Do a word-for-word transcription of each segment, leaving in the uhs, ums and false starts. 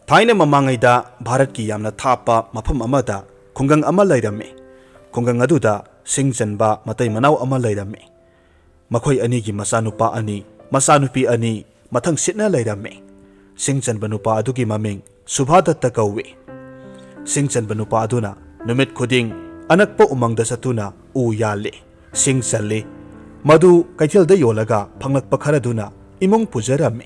ꯊꯥꯏꯅ ꯃꯃꯥꯡꯉꯩꯗ ꯚꯥꯔꯠꯀꯤ ꯌꯥꯝꯅ ꯊꯥꯞꯄ ꯃꯐꯝ ꯑꯃꯗ ꯈꯨꯡꯒꯪ ꯑꯃ ꯂꯩꯔꯝꯃꯤ꯫ ꯈꯨꯡꯒꯪ ꯑꯗꯨꯗ ꯁꯤꯡ ꯆꯟꯕ ꯃꯇꯩ ꯃꯅꯥꯎ ꯑꯃ ꯂꯩꯔꯝꯃꯤ꯫ ꯃꯈꯣꯏ ꯑꯅꯤꯒꯤ ꯃꯆꯥꯅꯨꯄꯥ ꯑꯅꯤ, ꯃꯆꯥꯅꯨꯄꯤ ꯑꯅꯤ ꯃꯊꯪ ꯁꯤꯠꯅ ꯂꯩꯔꯝꯃꯤ꯫ ꯁꯤꯡ ꯆꯟꯕ ꯅꯨꯄꯥ ꯑꯗꯨꯒꯤ ꯃꯃꯤꯡ ꯁꯨꯚꯥꯗꯠꯇ ꯀꯧꯏ꯫ ꯁꯤꯡ ꯆꯟꯕ ꯅꯨꯄꯥ ꯑꯗꯨꯅ ꯅꯨꯃꯤꯠ ꯈꯨꯗꯤꯡ ꯑꯅꯛꯄ ꯎꯃꯪꯗ ꯆꯠꯇꯨꯅ ꯎ ꯌꯥꯜꯂꯤ, ꯁꯤꯡ ꯆꯜꯂꯤ꯫ ꯃꯗꯨ ꯀꯩꯊꯦꯜꯗ ꯌꯣꯜꯂꯒ ꯐꯪꯂꯛꯄ ꯈꯔꯗꯨꯅ ꯏꯃꯨꯡ ꯄꯨꯖꯔꯝꯃꯤ꯫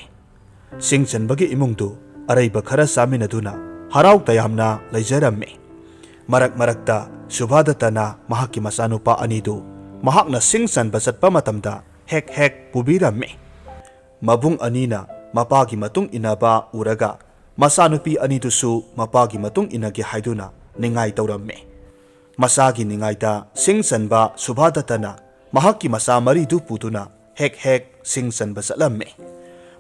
ꯁꯤꯡ ꯆꯟꯕꯒꯤ ꯏꯃꯨꯡꯗꯨ ꯑꯔꯩꯕ ꯈꯔ ꯆꯥꯃꯤꯟꯅꯗꯨꯅ ꯍꯔꯥꯎ ꯇꯌꯥꯝꯅ ꯂꯩꯖꯔꯝꯃꯤ꯫ ꯃꯔꯛ ꯃꯔꯛꯇ ꯁꯨꯚꯥꯗꯠꯇꯅ ꯃꯍꯥꯛꯀꯤ ꯃꯆꯥꯅꯨꯄꯥ ꯑꯅꯤꯗꯨ ꯃꯍꯥꯛꯅ ꯁꯤꯡ ꯆꯟꯕ ꯆꯠꯄ ꯃꯇꯝꯗ ꯍꯦꯛ ꯍꯦꯛ ꯄꯨꯕꯤꯔꯝꯃꯤ꯫ ꯃꯕꯨꯡ ꯑꯅꯤꯅ ꯃꯄꯥꯒꯤ ꯃꯇꯨꯡ ꯏꯟꯅꯕ ꯎꯔꯒ ꯃꯆꯥꯅꯨꯄꯤ ꯑꯅꯤꯗꯨꯁꯨ ꯃꯄꯥꯒꯤ ꯃꯇꯨꯡ ꯏꯟꯅꯒꯦ ꯍꯥꯏꯗꯨꯅ ꯅꯤꯡꯉꯥꯏ ꯇꯧꯔꯝꯃꯤ꯫ ꯃꯆꯥꯒꯤ ꯅꯤꯡꯉꯥꯏꯗ ꯁꯤꯡ ꯆꯟꯕ ꯁꯨꯚꯥꯗꯠꯇꯅ ꯃꯍꯥꯛꯀꯤ ꯃꯆꯥ ꯃꯔꯤꯗꯨ ꯄꯨꯗꯨꯅ ꯍꯦꯛ ꯍꯦꯛ ꯁꯤꯡ ꯆꯟꯕ ꯆꯠꯂꯝꯃꯤ꯫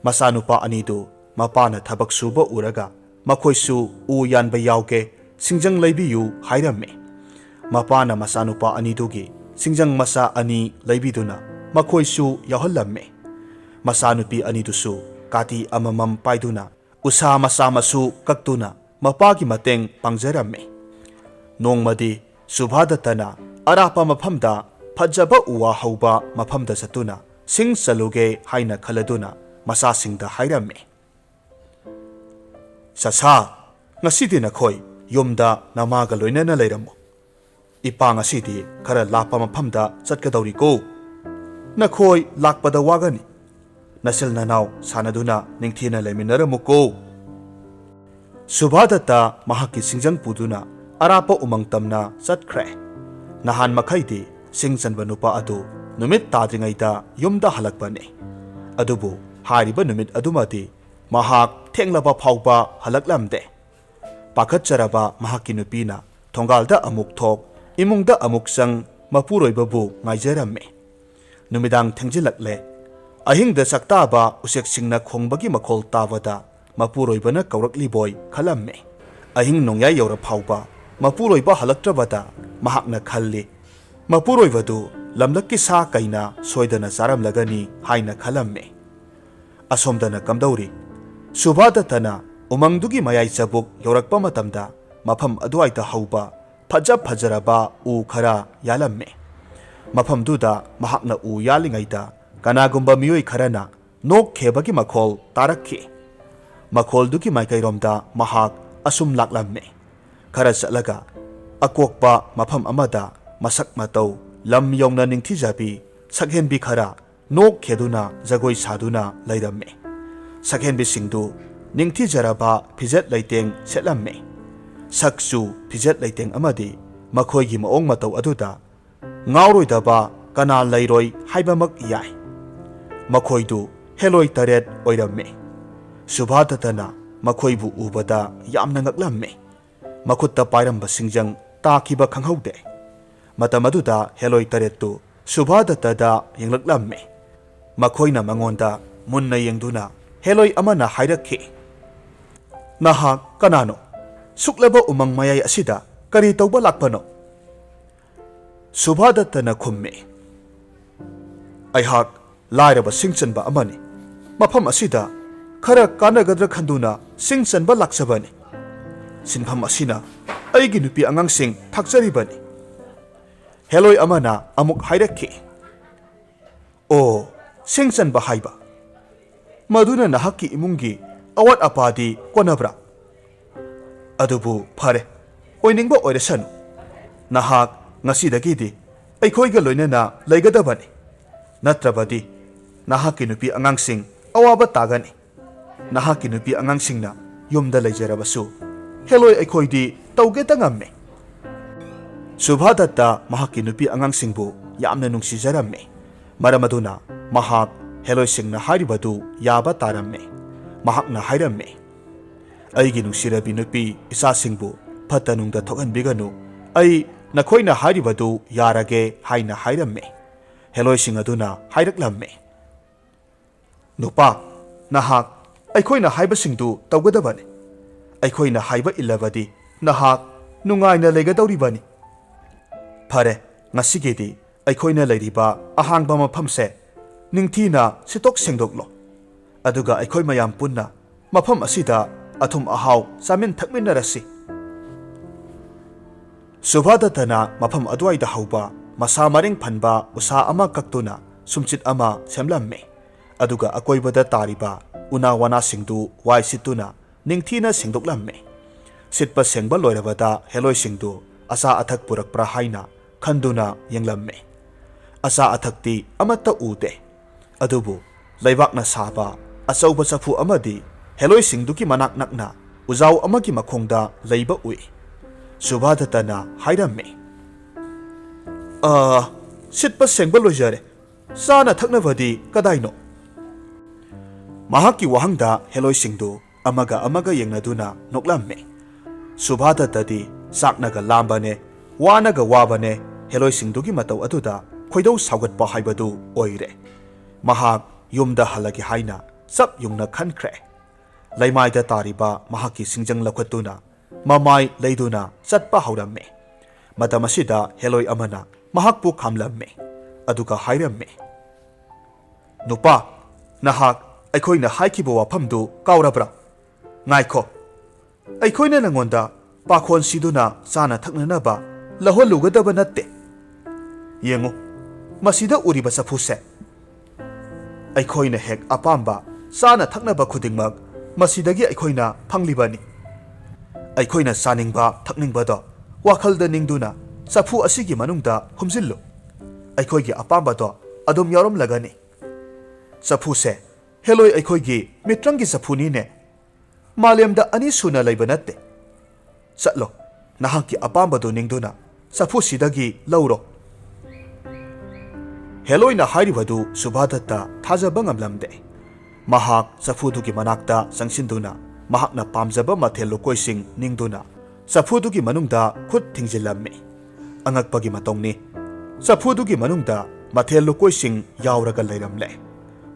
ꯃꯆꯥꯅꯨꯄꯥ ꯑꯅꯤꯗꯨ ꯃꯄꯥꯅ ꯊꯕꯛ ꯁꯨꯕ ꯎꯔꯒ ꯃꯈꯣꯏꯁꯨ ꯎ ꯌꯥꯟꯕ ꯌꯥꯎꯒꯦ, ꯁꯤꯡꯖꯪ ꯂꯩꯕꯤꯌꯨ ꯍꯥꯏꯔꯝꯃꯤ꯫ ꯃꯄꯥꯅ ꯃꯆꯥꯅꯨꯄꯥ ꯑꯅꯤꯗꯨꯒꯤ ꯁꯤꯡꯖꯪ ꯃꯆꯥ ꯑꯅꯤ ꯂꯩꯕꯤꯗꯨꯅ ꯃꯈꯣꯏꯁꯨ ꯌꯥꯎꯍꯜꯂꯝꯃꯤ꯫ ꯃꯆꯥꯅꯨꯄꯤ ꯑꯅꯤꯗꯨꯁꯨ ꯀꯥꯇꯤ ꯑꯃꯃꯝ ꯄꯥꯏꯗꯨꯅ ꯎꯁꯥ ꯃꯆꯥ ꯃꯁꯨ ꯀꯛꯇꯨꯅ ꯃꯄꯥꯒꯤ ꯃꯇꯦꯡ ꯄꯥꯡꯖꯔꯝꯃꯤ꯫ ꯅꯣꯡꯃꯗꯤ ꯁꯨꯚꯥꯗꯠꯇꯅ ꯑꯔꯥꯞꯄ ꯃꯐꯝꯗ ꯐꯖꯕ ꯎ ꯋꯥ ꯍꯧꯕ ꯃꯐꯝꯗ ꯆꯠꯇꯨꯅ ꯁꯤꯡ ꯆꯜꯂꯨꯒꯦ ꯍꯥꯏꯅ ꯈꯜꯂꯗꯨꯅ ꯃꯆꯥꯁꯤꯡꯗ ꯍꯥꯏꯔꯝꯃꯤ, "ꯆꯆꯥ, ꯉꯁꯤꯗꯤ ꯅꯈꯣꯏ ꯌꯨꯝꯗ ꯅꯃꯥꯒ ꯂꯣꯏꯅꯅ ꯂꯩꯔꯝꯃꯨ꯫ ꯏꯄꯥ ꯉꯁꯤꯗꯤ ꯈꯔ ꯂꯥꯞꯄ ꯃꯐꯝꯗ ꯆꯠꯀꯗꯧꯔꯤꯀꯣ꯫ ꯅꯈꯣꯏ ꯂꯥꯛꯄꯗ ꯋꯥꯒꯅꯤ꯫ ꯅꯆꯤꯜ ꯅꯅꯥꯎ ꯁꯥꯟꯅꯗꯨꯅ ꯅꯤꯡꯊꯤꯅ ꯂꯩꯃꯤꯟꯅꯔꯝꯃꯨꯀꯣ꯫" ꯁꯨꯚꯥꯗꯠꯇ ꯃꯍꯥꯛꯀꯤ ꯁꯤꯡꯖꯪ ꯄꯨꯗꯨꯅ ꯑꯔꯥꯞꯄ ꯎꯃꯪ ꯇꯝꯅ ꯆꯠꯈ꯭ꯔꯦ꯫ ꯅꯍꯥꯟ ꯃꯈꯩꯗꯤ ꯁꯤꯡ ꯆꯟꯕ ꯅꯨꯄꯥ ꯑꯗꯨ ꯅꯨꯃꯤꯠ ꯇꯥꯗ꯭ꯔꯤꯉꯩꯗ ꯌꯨꯝꯗ ꯍꯜꯂꯛꯄꯅꯤ꯫ ꯑꯗꯨꯕꯨ ꯍꯥꯏꯔꯤꯕ ꯅꯨꯃꯤꯠ ꯑꯗꯨꯃꯗꯤ ꯃꯍꯥꯛ ꯊꯦꯡꯂꯕ ꯐꯥꯎꯕ ꯍꯜꯂꯛꯂꯝꯗꯦ꯫ ꯄꯥꯈꯠꯆꯔꯕ ꯃꯍꯥꯛꯀꯤ ꯅꯨꯄꯤꯅ ꯊꯣꯡꯒꯥꯜꯗ ꯑꯃꯨꯛ ꯊꯣꯛ, ꯏꯃꯨꯡꯗ ꯑꯃꯨꯛ ꯆꯪ, ꯃꯄꯨꯔꯣꯏꯕꯕꯨ ꯉꯥꯏꯖꯔꯝꯃꯤ꯫ ꯅꯨꯃꯤꯗꯥꯡ ꯊꯦꯡꯖꯤꯜꯂꯛꯂꯦ꯫ ꯑꯍꯤꯡꯗ ꯆꯥꯛꯇꯥꯕ ꯎꯆꯦꯛꯁꯤꯡꯅ ꯈꯣꯡꯕꯒꯤ ꯃꯈꯣꯜ ꯇꯥꯕꯗ ꯃꯄꯨꯔꯣꯏꯕꯅ ꯀꯧꯔꯛꯂꯤꯕꯣꯏ ꯈꯜꯂꯝꯃꯤ꯫ ꯑꯍꯤꯡ ꯅꯣꯡꯌꯥꯏ ꯌꯧꯔ ꯐꯥꯎꯕ ꯃꯄꯨꯔꯣꯏꯕ ꯍꯜꯂꯛꯇ꯭ꯔꯕꯗ ꯃꯍꯥꯛꯅ ꯈꯜꯂꯤ, "ꯃꯄꯨꯔꯣꯏꯕꯗꯨ ꯂꯝꯂꯛꯀꯤ ꯁꯥ ꯀꯩꯅ ꯁꯣꯏꯗꯅ ꯆꯥꯔꯝꯂꯒꯅꯤ" ꯍꯥꯏꯅ ꯈꯜꯂꯝꯃꯤ꯫ ꯑꯁꯣꯝꯗꯅ ꯀꯝꯗꯧꯔꯤ? ꯁꯨꯚꯥꯗꯠꯇꯅ ꯎꯃꯪꯗꯨꯒꯤ ꯃꯌꯥꯏ ꯆꯕꯨꯛ ꯌꯧꯔꯛꯄ ꯃꯇꯝꯗ, ꯃꯐꯝ ꯑꯗꯨꯋꯥꯏꯗ ꯍꯧꯕ ꯐꯖ ꯐꯖꯔꯕ ꯎ ꯈꯔ ꯌꯥꯜꯂꯝꯃꯤ꯫ ꯃꯐꯝꯗꯨꯗ ꯃꯍꯥꯛꯅ ꯎ ꯌꯥꯜꯂꯤꯉꯩꯗ ꯀꯅꯥꯒꯨꯝꯕ ꯃꯤꯑꯣꯏ ꯈꯔꯅ ꯅꯣꯛꯈꯤꯕꯒꯤ ꯃꯈꯣꯜ ꯇꯥꯔꯛꯈꯤ꯫ ꯃꯈꯣꯜꯗꯨꯒꯤ ꯃꯥꯏꯀꯩꯔꯣꯝꯗ ꯃꯍꯥꯛ ꯑꯁꯨꯝ ꯂꯥꯛꯂꯝꯃꯤ꯫ ꯈꯔ ꯆꯠꯂꯒ ꯑꯀꯣꯛꯄ ꯃꯐꯝ ꯑꯃꯗ ꯃꯁꯛ ꯃꯇꯧ ꯂꯝ ꯌꯧꯅ ꯅꯤꯡꯊꯤꯖꯕꯤ ꯁꯛꯍꯦꯟꯕꯤ ꯈꯔ ꯅꯣꯛꯈꯤꯗꯨꯅ ꯖꯒꯣꯏ ꯁꯥꯗꯨꯅ ꯂꯩꯔꯝꯃꯤ꯫ ꯁꯛꯍꯦꯟꯕꯤꯁꯤꯡꯗꯨ ꯅꯤꯡꯊꯤꯖꯔꯕ ꯐꯤꯖꯦꯠ ꯂꯩꯇꯦꯡ ꯁꯦꯠꯂꯝꯃꯤ꯫ ꯁꯛꯆꯨ, ꯐꯤꯖꯦꯠ ꯂꯩꯇꯦꯡ ꯑꯃꯗꯤ ꯃꯈꯣꯏꯒꯤ ꯃꯑꯣꯡ ꯃꯇꯧ ꯑꯗꯨꯗ ꯉꯥꯎꯔꯣꯏꯗꯕ ꯀꯅꯥ ꯂꯩꯔꯣꯏ ꯍꯥꯏꯕꯃꯛ ꯌꯥꯏ꯫ ꯃꯈꯣꯏꯗꯨ ꯍꯦꯂꯣꯏ ꯇꯔꯦꯠ ꯑꯣꯏꯔꯝꯃꯤ꯫ ꯁꯨꯚꯥꯗꯠꯇꯅ ꯃꯈꯣꯏꯕꯨ ꯎꯕꯗ ꯌꯥꯝꯅ ꯉꯛꯂꯝꯃꯤ꯫ ꯃꯈꯨꯠꯇ ꯄꯥꯏꯔꯝꯕ ꯁꯤꯡꯖꯪ ꯇꯥꯈꯤꯕ ꯈꯪꯍꯧꯗꯦ꯫ ꯃꯇꯝ ꯑꯗꯨꯗ ꯍꯦꯂꯣꯏ ꯇꯔꯦꯠꯇꯨ ꯁꯨꯚꯥꯗꯠꯇꯗ ꯌꯦꯡꯂꯛꯂꯝꯃꯤ꯫ ꯃꯈꯣꯏꯅ ꯃꯉꯣꯟꯗ ꯃꯨꯟꯅ ꯌꯦꯡꯗꯨꯅ ꯍꯦꯂꯣꯏ ꯑꯃꯅ ꯍꯥꯏꯔꯛꯈꯤ, "ꯅꯍꯥꯛ ꯀꯅꯥꯅꯣ? ꯁꯨꯛꯂꯕ ꯎꯃꯪ ꯃꯌꯥꯏ ꯑꯁꯤꯗ ꯀꯔꯤ ꯇꯧꯕ ꯂꯥꯛꯄꯅꯣ?" ꯁꯨꯚꯥꯗꯠꯇꯅ ꯈꯨꯝꯃꯤ, "ꯑꯩꯍꯥꯛ ꯂꯥꯏꯔꯕ ꯁꯤꯡ ꯆꯟꯕ ꯑꯃꯅꯤ꯫ ꯃꯐꯝ ꯑꯁꯤꯗ ꯈꯔ ꯀꯥꯟꯅꯒꯗ꯭ꯔꯥ ꯈꯟꯗꯨꯅ ꯁꯤꯡ ꯆꯟꯕ ꯂꯥꯛꯆꯕꯅꯤ꯫ ꯁꯤꯟꯐꯝ ꯑꯁꯤꯅ ꯑꯩꯒꯤ ꯅꯨꯄꯤ ꯑꯉꯥꯡꯁꯤꯡ ꯊꯥꯛꯆꯔꯤꯕꯅꯤ꯫" ꯍꯦꯂꯣꯏ ꯑꯃꯅ ꯑꯃꯨꯛ ꯍꯥꯏꯔꯛꯈꯤ, "ꯑꯣ, ꯁꯤꯡ ꯆꯟꯕ ꯍꯥꯏꯕ? ꯃꯗꯨꯅ ꯅꯍꯥꯛꯀꯤ ꯏꯃꯨꯡꯒꯤ ꯑꯋꯥꯠ ꯑꯄꯥꯗꯤ ꯀꯣꯟꯅꯕ꯭ꯔꯥ? ꯑꯗꯨꯕꯨ ꯐꯔꯦ, ꯑꯣꯏꯅꯤꯡꯕ ꯑꯣꯏꯔꯁꯅꯨ꯫ ꯅꯍꯥꯛ ꯉꯁꯤꯗꯒꯤꯗꯤ ꯑꯩꯈꯣꯏꯒ ꯂꯣꯏꯅꯅ ꯂꯩꯒꯗꯕꯅꯤ꯫ ꯅꯠꯇ꯭ꯔꯕꯗꯤ ꯅꯍꯥꯛꯀꯤ ꯅꯨꯄꯤ ꯑꯉꯥꯡꯁꯤꯡ ꯑꯋꯥꯕ ꯇꯥꯒꯅꯤ꯫ ꯅꯍꯥꯛꯀꯤ ꯅꯨꯄꯤ ꯑꯉꯥꯡꯁꯤꯡꯅ ꯌꯨꯝꯗ ꯂꯩꯖꯔꯕꯁꯨ ꯍꯦꯂꯣꯏ ꯑꯩꯈꯣꯏꯗꯤ ꯇꯧꯒꯦꯇ ꯉꯝꯃꯤ꯫" ꯁꯨꯚꯥꯗꯠꯇ ꯃꯍꯥꯛꯀꯤ ꯅꯨꯄꯤ ꯑꯉꯥꯡꯁꯤꯡꯕꯨ ꯌꯥꯝꯅ ꯅꯨꯡꯁꯤꯖꯔꯝꯃꯤ꯫ ꯃꯔꯝ ꯑꯗꯨꯅ ꯃꯍꯥꯛ ꯍꯦꯂꯣꯏꯁꯤꯡꯅ ꯍꯥꯏꯔꯤꯕꯗꯨ ꯌꯥꯕ ꯇꯥꯔꯝꯃꯤ꯫ ꯃꯍꯥꯛꯅ ꯍꯥꯏꯔꯝꯃꯤ, "ꯑꯩꯒꯤ ꯅꯨꯡꯁꯤꯔꯕꯤ ꯅꯨꯄꯤ ꯏꯆꯥꯁꯤꯡꯕꯨ ꯐꯠꯇ ꯅꯨꯡꯗ ꯊꯣꯛꯍꯟꯕꯤꯒꯅꯨ꯫ ꯑꯩ ꯅꯈꯣꯏꯅ ꯍꯥꯏꯔꯤꯕꯗꯨ ꯌꯥꯔꯒꯦ" ꯍꯥꯏꯅ ꯍꯥꯏꯔꯝꯃꯤ꯫ ꯍꯦꯂꯣꯏꯁꯤꯡ ꯑꯗꯨꯅ ꯍꯥꯏꯔꯛꯂꯝꯃꯤ, "ꯅꯨꯄꯥ, ꯅꯍꯥꯛ ꯑꯩꯈꯣꯏꯅ ꯍꯥꯏꯕꯁꯤꯡꯗꯨ ꯇꯧꯒꯗꯕꯅꯤ꯫ ꯑꯩꯈꯣꯏꯅ ꯍꯥꯏꯕ ꯏꯜꯂꯕꯗꯤ ꯅꯍꯥꯛ ꯅꯨꯡꯉꯥꯏꯅ ꯂꯩꯒꯗꯧꯔꯤꯕꯅꯤ꯫ ꯐꯔꯦ, ꯉꯁꯤꯒꯤꯗꯤ ꯑꯩꯈꯣꯏꯅ ꯂꯩꯔꯤꯕ ꯑꯍꯥꯡꯕ ꯃꯐꯝꯁꯦ ꯅꯤꯡꯊꯤꯅ ꯁꯤꯠꯇꯣꯛ ꯁꯦꯡꯗꯣꯛꯂꯣ꯫ ꯑꯗꯨꯒ ꯑꯩꯈꯣꯏ ꯃꯌꯥꯝ ꯄꯨꯟꯅ ꯃꯐꯝ ꯑꯁꯤꯗ ꯑꯊꯨꯝ ꯑꯍꯥꯎ ꯆꯥꯃꯤꯟ ꯊꯛꯃꯤꯟꯅꯔꯁꯤ꯫ ꯁꯨꯚꯥꯗꯠꯇꯅ ꯃꯐꯝ ꯑꯗꯨꯋꯥꯏꯗ ꯍꯧꯕ ꯃꯁꯥ ꯃꯔꯦꯡ ꯐꯟꯕ ꯎꯁꯥ ꯑꯃ ꯀꯛꯇꯨꯅ ꯁꯨꯝꯆꯤꯠ ꯑꯃ ꯁꯦꯝꯂꯝꯃꯤ꯫ ꯑꯗꯨꯒ ꯑꯀꯣꯏꯕꯗ ꯇꯥꯔꯤꯕ ꯎꯅꯥ ꯋꯥꯅꯥꯁꯤꯡꯗꯨ ꯋꯥꯏ ꯁꯤꯠꯇꯨꯅ ꯅꯤꯡꯊꯤꯅ ꯁꯦꯡꯗꯣꯛꯂꯝꯃꯤ꯫ ꯁꯤꯠꯄ ꯁꯦꯡꯕ ꯂꯣꯏꯔꯕꯗ ꯍꯦꯂꯣꯏꯁꯤꯡꯗꯨ ꯑꯆꯥ ꯑꯊꯛ ꯄꯨꯔꯛꯄ꯭ꯔꯥ ꯍꯥꯏꯅ ꯈꯟꯗꯨꯅ ꯌꯦꯡꯂꯝꯃꯤ꯫ ꯑꯆꯥ ꯑꯊꯛꯇꯤ ꯑꯃꯠꯇ ꯎꯗꯦ꯫ ꯑꯗꯨꯕꯨ ꯂꯩꯕꯥꯛꯅ ꯁꯥꯕ ꯑꯆꯧꯕ ꯆꯐꯨ ꯑꯃꯗꯤ ꯍꯦꯂꯣꯏꯁꯤꯡꯗꯨꯒꯤ ꯃꯅꯥꯛ ꯅꯛꯅ ꯎꯖꯥꯎ ꯑꯃꯒꯤ ꯃꯈꯣꯡꯗ ꯂꯩꯕ ꯎꯏ꯫ ꯁꯨꯚꯥꯗꯠꯇꯅ ꯍꯥꯏꯔꯝꯃꯤ, "ꯑ, ꯁꯤꯠꯄ ꯁꯦꯡꯕ ꯂꯣꯏꯖꯔꯦ꯫ ꯆꯥꯅ ꯊꯛꯅꯕꯗꯤ ꯀꯗꯥꯏꯅꯣ?" ꯃꯍꯥꯛꯀꯤ ꯋꯥꯍꯪꯗ ꯍꯦꯂꯣꯏꯁꯤꯡꯗꯨ ꯑꯃꯒ ꯑꯃꯒ ꯌꯦꯡꯅꯗꯨꯅ ꯅꯣꯛꯂꯝꯃꯤ꯫ ꯁꯨꯚꯥꯗꯠꯇꯗꯤ ꯆꯥꯛꯅꯒ ꯂꯥꯝꯕꯅꯦ, ꯋꯥꯅꯒ ꯋꯥꯕꯅꯦ, ꯍꯦꯂꯣꯏꯁꯤꯡꯗꯨꯒꯤ ꯃꯇꯧ ꯑꯗꯨꯗ ꯈꯣꯏꯗꯧ ꯁꯥꯎꯒꯠꯄ ꯍꯥꯏꯕꯗꯨ ꯑꯣꯏꯔꯦ꯫ ꯃꯍꯥꯛ ꯌꯨꯝꯗ ꯍꯜꯂꯒꯦ ꯍꯥꯏꯅ ꯆꯞ ꯌꯨꯡꯅ ꯈꯟꯈ꯭ꯔꯦ꯫ ꯂꯩꯃꯥꯏꯗ ꯇꯥꯔꯤꯕ ꯃꯍꯥꯛꯀꯤ ꯁꯤꯡꯖꯪ ꯂꯧꯈꯠꯇꯨꯅ ꯃꯃꯥꯏ ꯂꯩꯗꯨꯅ ꯆꯠꯄ ꯍꯧꯔꯝꯃꯤ꯫ ꯃꯇꯝ ꯑꯁꯤꯗ ꯍꯦꯂꯣꯏ ꯑꯃꯅ ꯃꯍꯥꯛꯄꯨ ꯈꯥꯝꯂꯝꯃꯤ꯫ ꯑꯗꯨꯒ ꯍꯥꯏꯔꯝꯃꯤ, "ꯅꯨꯄꯥ, ꯅꯍꯥꯛ ꯑꯩꯈꯣꯏꯅ ꯍꯥꯏꯈꯤꯕ ꯋꯥꯐꯝꯗꯨ ꯀꯥꯎꯔꯕ꯭ꯔꯥ? ꯉꯥꯏꯈꯣ, ꯑꯩꯈꯣꯏꯅ ꯅꯉꯣꯟꯗ ꯄꯥꯈꯣꯟ ꯁꯤꯗꯨꯅ ꯆꯥꯅ ꯊꯛꯅꯅꯕ ꯂꯧꯍꯜꯂꯨꯒꯗꯕ ꯅꯠꯇꯦ꯫ ꯌꯦꯡꯉꯨ, ꯃꯁꯤꯗ ꯎꯔꯤꯕ ꯆꯐꯨꯁꯦ꯫ ꯑꯩꯈꯣꯏꯅ ꯍꯦꯛ ꯑꯄꯥꯝꯕ ꯆꯥꯅ ꯊꯛꯅꯕ ꯈꯨꯗꯤꯡꯃꯛ ꯃꯁꯤꯗꯒꯤ ꯑꯩꯈꯣꯏꯅ ꯐꯪꯂꯤꯕꯅꯤ꯫ ꯑꯩꯈꯣꯏꯅ ꯆꯥꯅꯤꯡꯕ ꯊꯛꯅꯤꯡꯕꯗꯣ ꯋꯥꯈꯜꯗ ꯅꯤꯡꯗꯨꯅ ꯆꯐꯨ ꯑꯁꯤꯒꯤ ꯃꯅꯨꯡꯗ ꯍꯨꯝꯖꯤꯜꯂꯨ꯫ ꯑꯩꯈꯣꯏꯒꯤ ꯑꯄꯥꯝꯕꯗꯣ ꯑꯗꯨꯝ ꯌꯥꯎꯔꯝꯂꯒꯅꯤ꯫ ꯆꯐꯨꯁꯦ ꯍꯦꯂꯣꯏ ꯑꯩꯈꯣꯏꯒꯤ ꯃꯤꯇ꯭ꯔꯪꯒꯤ ꯆꯐꯨꯅꯤꯅꯦ꯫ ꯃꯥꯂꯦꯝꯗ ꯑꯅꯤ ꯁꯨꯅ ꯂꯩꯕ ꯅꯠꯇꯦ꯫ ꯆꯠꯂꯣ, ꯅꯍꯥꯛꯀꯤ ꯑꯄꯥꯝꯕꯗꯨ ꯅꯤꯡꯗꯨꯅ ꯆꯐꯨꯁꯤꯗꯒꯤ ꯂꯧꯔꯣ꯫" ꯍꯦꯂꯣꯏꯅ ꯍꯥꯏꯔꯤꯕꯗꯨ ꯁꯨꯚꯥꯗꯠꯇ ꯊꯥꯖꯕ ꯉꯝꯂꯝꯗꯦ꯫ ꯃꯍꯥꯛ ꯆꯐꯨꯗꯨꯒꯤ ꯃꯅꯥꯛꯇ ꯆꯪꯁꯤꯟꯗꯨꯅ ꯃꯍꯥꯛꯅ ꯄꯥꯝꯖꯕ ꯃꯊꯦꯜ ꯂꯨꯀꯣꯏꯁꯤꯡ ꯅꯤꯡꯗꯨꯅ ꯆꯐꯨꯗꯨꯒꯤ ꯃꯅꯨꯡꯗ ꯈꯨꯠ ꯊꯤꯡꯖꯤꯜꯂꯝꯃꯤ꯫ ꯑꯉꯛꯄꯒꯤ ꯃꯇꯧꯅꯤ, ꯆꯐꯨꯗꯨꯒꯤ ꯃꯅꯨꯡꯗ ꯃꯊꯦꯜ ꯂꯨꯀꯣꯏꯁꯤꯡ ꯌꯥꯎꯔꯒ ꯂꯩꯔꯝꯂꯦ꯫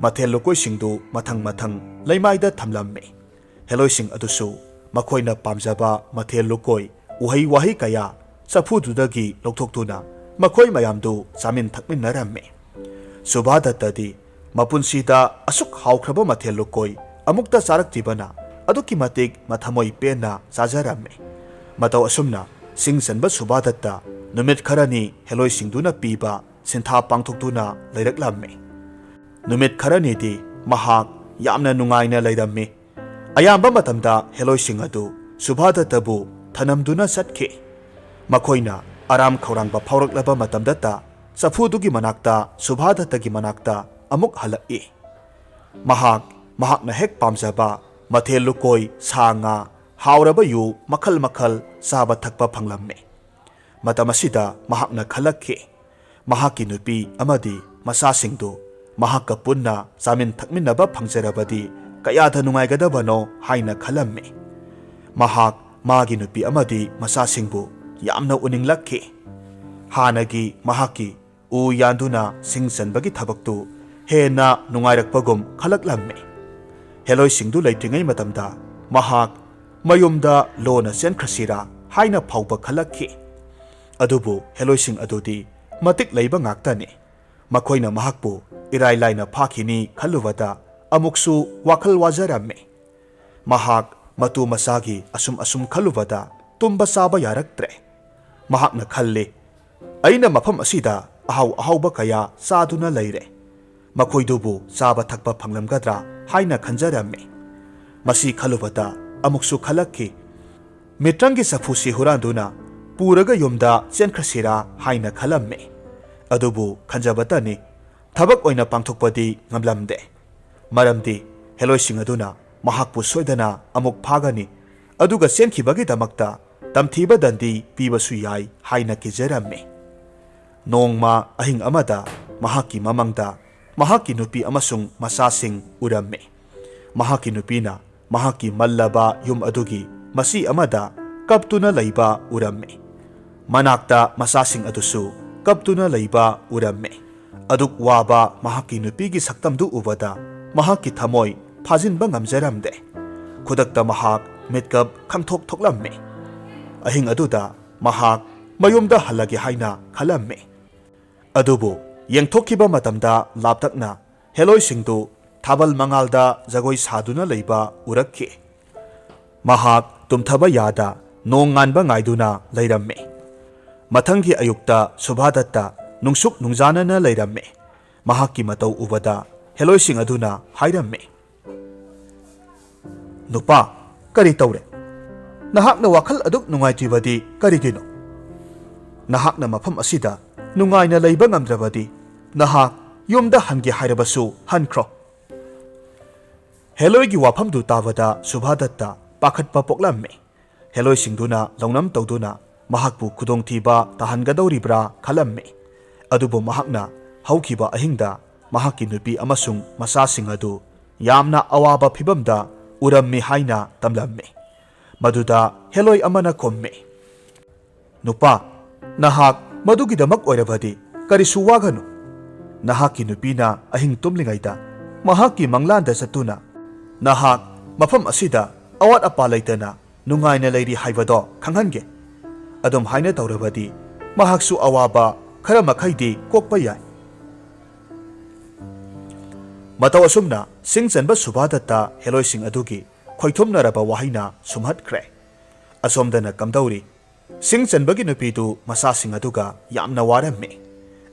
ꯃꯊꯦꯜ ꯂꯨꯀꯣꯏꯁꯤꯡꯗꯨ ꯃꯊꯪ ꯃꯊꯪ ꯂꯩꯃꯥꯏꯗ ꯊꯝꯂꯝꯃꯤ꯫ ꯍꯦꯂꯣꯏꯁꯤꯡ ꯑꯗꯨꯁꯨ ꯃꯈꯣꯏꯅ ꯄꯥꯝꯖꯕ ꯃꯊꯦꯜ ꯂꯨꯀꯣꯏ, ꯎꯍꯩ ꯋꯥꯍꯩ ꯀꯌꯥ ꯆꯐꯨꯗꯨꯗꯒꯤ ꯂꯧꯊꯣꯛꯇꯨꯅ ꯃꯈꯣꯏ ꯃꯌꯥꯝꯗꯨ ꯆꯥꯃꯤꯟ ꯊꯛꯃꯤꯟꯅꯔꯝꯃꯤ꯫ ꯁꯨꯚꯥꯗꯠꯇꯗꯤ ꯃꯄꯨꯟꯁꯤꯗ ꯑꯁꯨꯛ ꯍꯥꯎꯈ꯭ꯔꯕ ꯃꯊꯦꯜ ꯂꯨꯀꯣꯏ ꯑꯃꯨꯛꯇ ꯆꯥꯔꯛꯇ꯭ꯔꯤꯕꯅ ꯑꯗꯨꯛꯀꯤ ꯃꯇꯤꯛ ꯃꯊꯃꯣꯏ ꯄꯦꯟꯅ ꯆꯥꯖꯔꯝꯃꯤ꯫ ꯃꯇꯧ ꯑꯁꯨꯝꯅ ꯁꯤꯡ ꯆꯟꯕ ꯁꯨꯚꯥꯗꯠꯇ ꯅꯨꯃꯤꯠ ꯈꯔꯅꯤ ꯍꯦꯂꯣꯏꯁꯤꯡꯗꯨꯅ ꯄꯤꯕ ꯁꯤꯟꯊꯥ ꯄꯥꯡꯊꯣꯛꯇꯨꯅ ꯂꯩꯔꯛꯂꯝꯃꯤ꯫ ꯅꯨꯃꯤꯠ ꯈꯔꯅꯤꯗꯤ ꯃꯍꯥꯛ ꯌꯥꯝꯅ ꯅꯨꯡꯉꯥꯏꯅ ꯂꯩꯔꯝꯃꯤ꯫ ꯑꯌꯥꯝꯕ ꯃꯇꯝꯗ ꯍꯦꯂꯣꯏꯁꯤꯡ ꯑꯗꯨ ꯁꯨꯚꯥꯗꯠꯇꯕꯨ ꯊꯅꯝꯗꯨꯅ ꯆꯠꯈꯤ꯫ ꯃꯈꯣꯏꯅ ꯑꯔꯥꯝ ꯈꯧꯔꯥꯡꯕ ꯐꯥꯎꯔꯛꯂꯕ ꯃꯇꯝꯗꯇ ꯆꯐꯨꯗꯨꯒꯤ ꯃꯅꯥꯛꯇ ꯁꯨꯚꯥꯗꯠꯇꯒꯤ ꯃꯅꯥꯛꯇ ꯑꯃꯨꯛ ꯍꯜꯂꯛꯏ꯫ ꯃꯍꯥꯛ ꯃꯍꯥꯛꯅ ꯍꯦꯛ ꯄꯥꯝꯖꯕ ꯃꯊꯦꯜ ꯂꯨꯀꯣꯏ, ꯁꯥ ꯉꯥ, ꯍꯥꯎꯔꯕ ꯌꯨ ꯃꯈꯜ ꯃꯈꯜ ꯆꯥꯕ ꯊꯛꯄ ꯐꯪꯂꯝꯃꯤ꯫ ꯃꯇꯝ ꯑꯁꯤꯗ ꯃꯍꯥꯛꯅ ꯈꯜꯂꯛꯈꯤ, ꯃꯍꯥꯛꯀꯤ ꯅꯨꯄꯤ ꯑꯃꯗꯤ ꯃꯆꯥꯁꯤꯡꯗꯨ ꯃꯍꯥꯛꯀ ꯄꯨꯟꯅ ꯆꯥꯃꯤꯟ ꯊꯛꯃꯤꯟꯅꯕ ꯐꯪꯖꯔꯕꯗꯤ ꯀꯌꯥꯗ ꯅꯨꯡꯉꯥꯏꯒꯗꯕꯅꯣ ꯍꯥꯏꯅ ꯈꯜꯂꯝꯃꯤ꯫ ꯃꯍꯥꯛ ꯃꯥꯒꯤ ꯅꯨꯄꯤ ꯑꯃꯗꯤ ꯃꯆꯥꯁꯤꯡꯕꯨ ꯌꯥꯝꯅ ꯎꯅꯤꯡꯂꯛꯈꯤ꯫ ꯍꯥꯟꯅꯒꯤ ꯃꯍꯥꯛꯀꯤ ꯎ ꯌꯥꯟꯗꯨꯅ ꯁꯤꯡ ꯆꯟꯕꯒꯤ ꯊꯕꯛꯇꯨ ꯍꯦꯟꯅ ꯅꯨꯡꯉꯥꯏꯔꯛꯄꯒꯨꯝ ꯈꯜꯂꯛꯂꯝꯃꯤ꯫ ꯍꯦꯂꯣꯏꯁꯤꯡꯗꯨ ꯂꯩꯇ꯭ꯔꯤꯉꯩ ꯃꯇꯝꯗ ꯃꯍꯥꯛ ꯃꯌꯨꯝꯗ ꯂꯣꯟꯅ ꯆꯦꯟꯈ꯭ꯔꯁꯤꯔꯥ ꯍꯥꯏꯅ ꯐꯥꯎꯕ ꯈꯜꯂꯛꯈꯤ꯫ ꯑꯗꯨꯕꯨ ꯍꯦꯂꯣꯏꯁꯤꯡ ꯑꯗꯨꯗꯤ ꯃꯇꯤꯛ ꯂꯩꯕ ꯉꯥꯛꯇꯅꯤ꯫ ꯃꯈꯣꯏꯅ ꯃꯍꯥꯛꯄꯨ ꯏꯔꯥꯏ ꯂꯥꯏꯅ ꯐꯥꯈꯤꯅꯤ ꯈꯜꯂꯨꯕꯗ ꯑꯃꯨꯛꯁꯨ ꯋꯥꯈꯜ ꯋꯥꯖꯔꯝꯃꯤ꯫ ꯃꯍꯥꯛ ꯃꯇꯨ ꯃꯆꯥꯒꯤ ꯑꯁꯨꯝ ꯑꯁꯨꯝ ꯈꯜꯂꯨꯕꯗ ꯇꯨꯝꯕ ꯆꯥꯕ ꯌꯥꯔꯛꯇ꯭ꯔꯦ꯫ ꯃꯍꯥꯛꯅ ꯈꯜꯂꯤ, "ꯑꯩꯅ ꯃꯐꯝ ꯑꯁꯤꯗ ꯑꯍꯥꯎ ꯑꯍꯥꯎꯕ ꯀꯌꯥ ꯆꯥꯗꯨꯅ ꯂꯩꯔꯦ꯫ ꯃꯈꯣꯏꯗꯨꯕꯨ ꯆꯥꯕ ꯊꯛꯄ ꯐꯪꯂꯝꯒꯗ꯭ꯔꯥ?" ꯍꯥꯏꯅ ꯈꯟꯖꯔꯝꯃꯤ꯫ ꯃꯁꯤ ꯈꯜꯂꯨꯕꯗ ꯑꯃꯨꯛꯁꯨ ꯈꯜꯂꯛꯈꯤ, ꯃꯤꯇ꯭ꯔꯪꯒꯤ ꯆꯐꯨꯁꯤ ꯍꯨꯔꯥꯟꯗꯨꯅ ꯄꯨꯔꯒ ꯌꯨꯝꯗ ꯆꯦꯟꯈ꯭ꯔꯁꯤꯔꯥ ꯍꯥꯏꯅ ꯈꯜꯂꯝꯃꯤ꯫ ꯑꯗꯨꯕꯨ ꯈꯟꯖꯕꯇꯅꯤ, ꯊꯕꯛ ꯑꯣꯏꯅ ꯄꯥꯡꯊꯣꯛꯄꯗꯤ ꯉꯝꯂꯝꯗꯦ꯫ ꯃꯔꯝꯗꯤ ꯍꯦꯂꯣꯏꯁꯤꯡ ꯑꯗꯨꯅ ꯃꯍꯥꯛꯄꯨ ꯁꯣꯏꯗꯅ ꯑꯃꯨꯛ ꯐꯥꯒꯅꯤ, ꯑꯗꯨꯒ ꯆꯦꯟꯈꯤꯕꯒꯤꯗꯃꯛꯇ ꯇꯝꯊꯤꯕ ꯗꯟꯗꯤ ꯄꯤꯕꯁꯨ ꯌꯥꯏ ꯍꯥꯏꯅ ꯀꯤꯖꯔꯝꯃꯤ꯫ ꯅꯣꯡꯃ ꯑꯍꯤꯡ ꯑꯃꯗ ꯃꯍꯥꯛꯀꯤ ꯃꯃꯪꯗ ꯃꯍꯥꯛꯀꯤ ꯅꯨꯄꯤ ꯑꯃꯁꯨꯡ ꯃꯆꯥꯁꯤꯡ ꯎꯔꯝꯃꯤ꯫ ꯃꯍꯥꯛꯀꯤ ꯅꯨꯄꯤꯅ ꯃꯍꯥꯛꯀꯤ ꯃꯜꯂꯕ ꯌꯨꯝ ꯑꯗꯨꯒꯤ ꯃꯆꯤ ꯑꯃꯗ ꯀꯞꯇꯨꯅ ꯂꯩꯕ ꯎꯔꯝꯃꯤ꯫ ꯃꯅꯥꯛꯇ ꯃꯆꯥꯁꯤꯡ ꯑꯗꯨꯁꯨ ꯀꯞꯇꯨꯅ ꯂꯩꯕ ꯎꯔꯝꯃꯤ꯫ ꯑꯗꯨꯛ ꯋꯥꯕ ꯃꯍꯥꯛꯀꯤ ꯅꯨꯄꯤꯒꯤ ꯁꯛꯇꯝꯗꯨ ꯎꯕꯗ ꯃꯍꯥꯛꯀꯤ ꯊꯃꯣꯏ ꯐꯥꯖꯤꯟꯕ ꯉꯝꯖꯔꯝꯗꯦ꯫ ꯈꯨꯗꯛꯇ ꯃꯍꯥꯛ ꯃꯤꯠꯀꯞ ꯈꯪꯊꯣꯛ ꯊꯣꯛꯂꯝꯃꯤ꯫ ꯑꯍꯤꯡ ꯑꯗꯨꯗ ꯃꯍꯥꯛ ꯃꯌꯨꯝꯗ ꯍꯜꯂꯒꯦ ꯍꯥꯏꯅ ꯈꯜꯂꯝꯃꯤ꯫ ꯑꯗꯨꯕꯨ ꯌꯦꯡꯊꯣꯛꯈꯤꯕ ꯃꯇꯝꯗ ꯂꯥꯞꯇꯛꯅ ꯍꯦꯂꯣꯏꯁꯤꯡꯗꯨ ꯊꯥꯕꯜ ꯃꯉꯥꯜꯗ ꯖꯒꯣꯏ ꯁꯥꯗꯨꯅ ꯂꯩꯕ ꯎꯔꯛꯈꯤ꯫ ꯃꯍꯥꯛ ꯇꯨꯝꯊꯕ ꯌꯥꯗ ꯅꯣꯡ ꯉꯥꯟꯕ ꯉꯥꯏꯗꯨꯅ ꯂꯩꯔꯝꯃꯤ꯫ ꯃꯊꯪꯒꯤ ꯑꯌꯨꯛꯇ ꯁꯨꯚꯥꯗꯠꯇ ꯅꯨꯡꯁꯨꯛ ꯅꯨꯡꯖꯥꯅꯅ ꯂꯩꯔꯝꯃꯤ꯫ ꯃꯍꯥꯛꯀꯤ ꯃꯇꯧ ꯎꯕꯗ ꯍꯦꯂꯣꯏꯁꯤꯡ ꯑꯗꯨꯅ ꯍꯥꯏꯔꯝꯃꯤ, "ꯅꯨꯄꯥ, ꯀꯔꯤ ꯇꯧꯔꯦ? ꯅꯍꯥꯛꯅ ꯋꯥꯈꯜ ꯑꯗꯨꯛ ꯅꯨꯡꯉꯥꯏꯇ꯭ꯔꯤꯕꯗꯤ ꯀꯔꯤꯒꯤꯅꯣ? ꯅꯍꯥꯛꯅ ꯃꯐꯝ ꯑꯁꯤꯗ ꯅꯨꯡꯉꯥꯏꯅ ꯂꯩꯕ ꯉꯝꯗ꯭ꯔꯕꯗꯤ ꯅꯍꯥꯛ ꯌꯨꯝꯗ ꯍꯟꯒꯦ ꯍꯥꯏꯔꯕꯁꯨ ꯍꯟꯈ꯭ꯔꯣ꯫" ꯍꯦꯂꯣꯏꯒꯤ ꯋꯥꯐꯝꯗꯨ ꯇꯥꯕꯗ ꯁꯨꯚꯥꯗꯠꯇ ꯄꯥꯈꯠꯄ ꯄꯣꯛꯂꯝꯃꯤ꯫ ꯍꯦꯂꯣꯏꯁꯤꯡꯗꯨꯅ ꯂꯧꯅꯝ ꯇꯧꯗꯨꯅ ꯃꯍꯥꯛꯄꯨ ꯈꯨꯗꯣꯡꯊꯤꯕ ꯇꯥꯍꯟꯒꯗꯧꯔꯤꯕ꯭ꯔꯥ ꯈꯜꯂꯝꯃꯤ꯫ ꯑꯗꯨꯕꯨ ꯃꯍꯥꯛꯅ ꯍꯧꯈꯤꯕ ꯑꯍꯤꯡꯗ ꯃꯍꯥꯛꯀꯤ ꯅꯨꯄꯤ ꯑꯃꯁꯨꯡ ꯃꯆꯥꯁꯤꯡ ꯑꯗꯨ ꯌꯥꯝꯅ ꯑꯋꯥꯕ ꯐꯤꯚꯝꯗ ꯎꯔꯝꯃꯤ ꯍꯥꯏꯅ ꯇꯝꯂꯝꯃꯤ꯫ ꯃꯗꯨꯗ ꯍꯦꯂꯣꯏ ꯑꯃꯅ ꯈꯨꯝꯃꯤ, "ꯅꯨꯄꯥ, ꯅꯍꯥꯛ ꯃꯗꯨꯒꯤꯗꯃꯛ ꯑꯣꯏꯔꯕꯗꯤ ꯀꯔꯤꯁꯨ ꯋꯥꯒꯅꯨ꯫ ꯅꯍꯥꯛꯀꯤ ꯅꯨꯄꯤꯅ ꯑꯍꯤꯡ ꯇꯨꯝꯂꯤꯉꯩꯗ ꯃꯍꯥꯛꯀꯤ ꯃꯪꯂꯥꯟꯗ ꯆꯠꯇꯨꯅ ꯅꯍꯥꯛ ꯃꯐꯝ ꯑꯁꯤꯗ ꯑꯋꯥꯠ ꯑꯄꯥ ꯂꯩꯇꯅ ꯅꯨꯡꯉꯥꯏꯅ ꯂꯩꯔꯤ ꯍꯥꯏꯕꯗꯣ ꯈꯪꯍꯟꯒꯦ꯫ ꯑꯗꯨꯝ ꯍꯥꯏꯅ ꯇꯧꯔꯕꯗꯤ ꯃꯍꯥꯛꯁꯨ ꯑꯋꯥꯕ ꯈꯔ ꯃꯈꯩꯗꯤ ꯀꯣꯛꯄ ꯌꯥꯏ꯫" ꯃꯇꯧ ꯑꯁꯨꯝꯅ ꯁꯤꯡ ꯆꯟꯕ ꯁꯨꯚꯥꯗꯠꯇ ꯍꯦꯂꯣꯏꯁꯤꯡ ꯑꯗꯨꯒꯤ ꯈꯣꯏꯊꯨꯝꯅꯔꯕ ꯋꯥꯍꯩꯅ ꯁꯨꯝꯍꯠꯈ꯭ꯔꯦ꯫ ꯑꯁꯣꯝꯗꯅ ꯀꯝꯗꯧꯔꯤ? ꯁꯤꯡ ꯆꯟꯕꯒꯤ ꯅꯨꯄꯤꯗꯨ ꯃꯆꯥꯁꯤꯡ ꯑꯗꯨꯒ ꯌꯥꯝꯅ ꯋꯥꯔꯝꯃꯤ꯫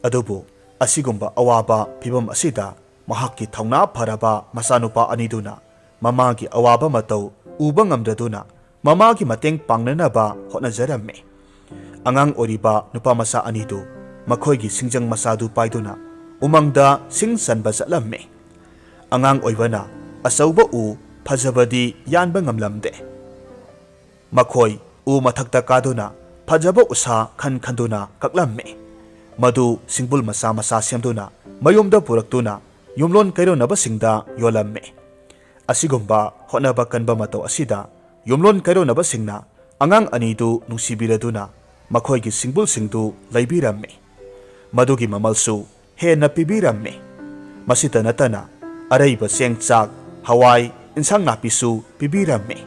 ꯑꯗꯨꯕꯨ ꯑꯁꯤꯒꯨꯝꯕ ꯑꯋꯥꯕ ꯐꯤꯚꯝ ꯑꯁꯤꯗ ꯃꯍꯥꯛꯀꯤ ꯊꯧꯅꯥ ꯐꯔꯕ ꯃꯆꯥꯅꯨꯄꯥ ꯑꯅꯤꯗꯨꯅ ꯃꯃꯥꯒꯤ ꯑꯋꯥꯕ ꯃꯇꯧ ꯎꯕ ꯉꯝꯗ꯭ꯔꯗꯨꯅ ꯃꯃꯥꯒꯤ ꯃꯇꯦꯡ ꯄꯥꯡꯅꯅꯕ ꯍꯣꯠꯅꯖꯔꯝꯃꯤ꯫ ꯑꯉꯥꯡ ꯑꯣꯏꯔꯤꯕ ꯅꯨꯄꯥ ꯃꯆꯥ ꯑꯅꯤꯗꯨ ꯃꯈꯣꯏꯒꯤ ꯁꯤꯡꯖꯪ ꯃꯆꯥꯗꯨ ꯄꯥꯏꯗꯨꯅ ꯎꯃꯪꯗ ꯁꯤꯡ ꯆꯟꯕ ꯆꯠꯂꯝꯃꯤ꯫ ꯑꯉꯥꯡ ꯑꯣꯏꯕꯅ ꯑꯆꯧꯕ ꯎ ꯐꯖꯕꯗꯤ ꯌꯥꯟꯕ ꯉꯝꯂꯝꯗꯦ꯫ ꯃꯈꯣꯏ ꯎ ꯃꯊꯛꯇ ꯀꯥꯗꯨꯅ ꯐꯖꯕ ꯎꯁꯥ ꯈꯟ ꯈꯟꯗꯨꯅ ꯀꯛꯂꯝꯃꯤ꯫ ꯃꯗꯨ ꯁꯤꯡꯕꯨꯜ ꯃꯆꯥ ꯃꯆꯥ ꯁꯦꯝꯗꯨꯅ ꯃꯌꯨꯝꯗ ꯄꯨꯔꯛꯇꯨꯅ ꯌꯨꯝꯂꯣꯟ ꯀꯩꯔꯣꯟꯅꯕꯁꯤꯡꯗ ꯌꯣꯜꯂꯝꯃꯤ꯫ ꯑꯁꯤꯒꯨꯝꯕ ꯍꯣꯠꯅꯕ ꯀꯟꯕ ꯃꯇꯧ ꯑꯁꯤꯗ ꯌꯨꯝꯂꯣꯟ ꯀꯩꯔꯣꯟꯅꯕꯁꯤꯡꯅ ꯑꯉꯥꯡ ꯑꯅꯤꯗꯨ ꯅꯨꯡꯁꯤꯕꯤꯔꯗꯨꯅ ꯃꯈꯣꯏꯒꯤ ꯁꯤꯡꯕꯨꯜꯁꯤꯡꯗꯨ ꯂꯩꯕꯤꯔꯝꯃꯤ꯫ ꯃꯗꯨꯒꯤ ꯃꯃꯜꯁꯨ ꯍꯦꯟꯅ ꯄꯤꯕꯤꯔꯝꯃꯤ꯫ ꯃꯁꯤꯇ ꯅꯠꯇꯅ ꯑꯔꯩꯕ ꯆꯦꯡ ꯆꯥꯛ, ꯍꯋꯥꯏ, ꯏꯟꯁꯥꯡ ꯅꯥꯄꯤꯁꯨ ꯄꯤꯕꯤꯔꯝꯃꯤ꯫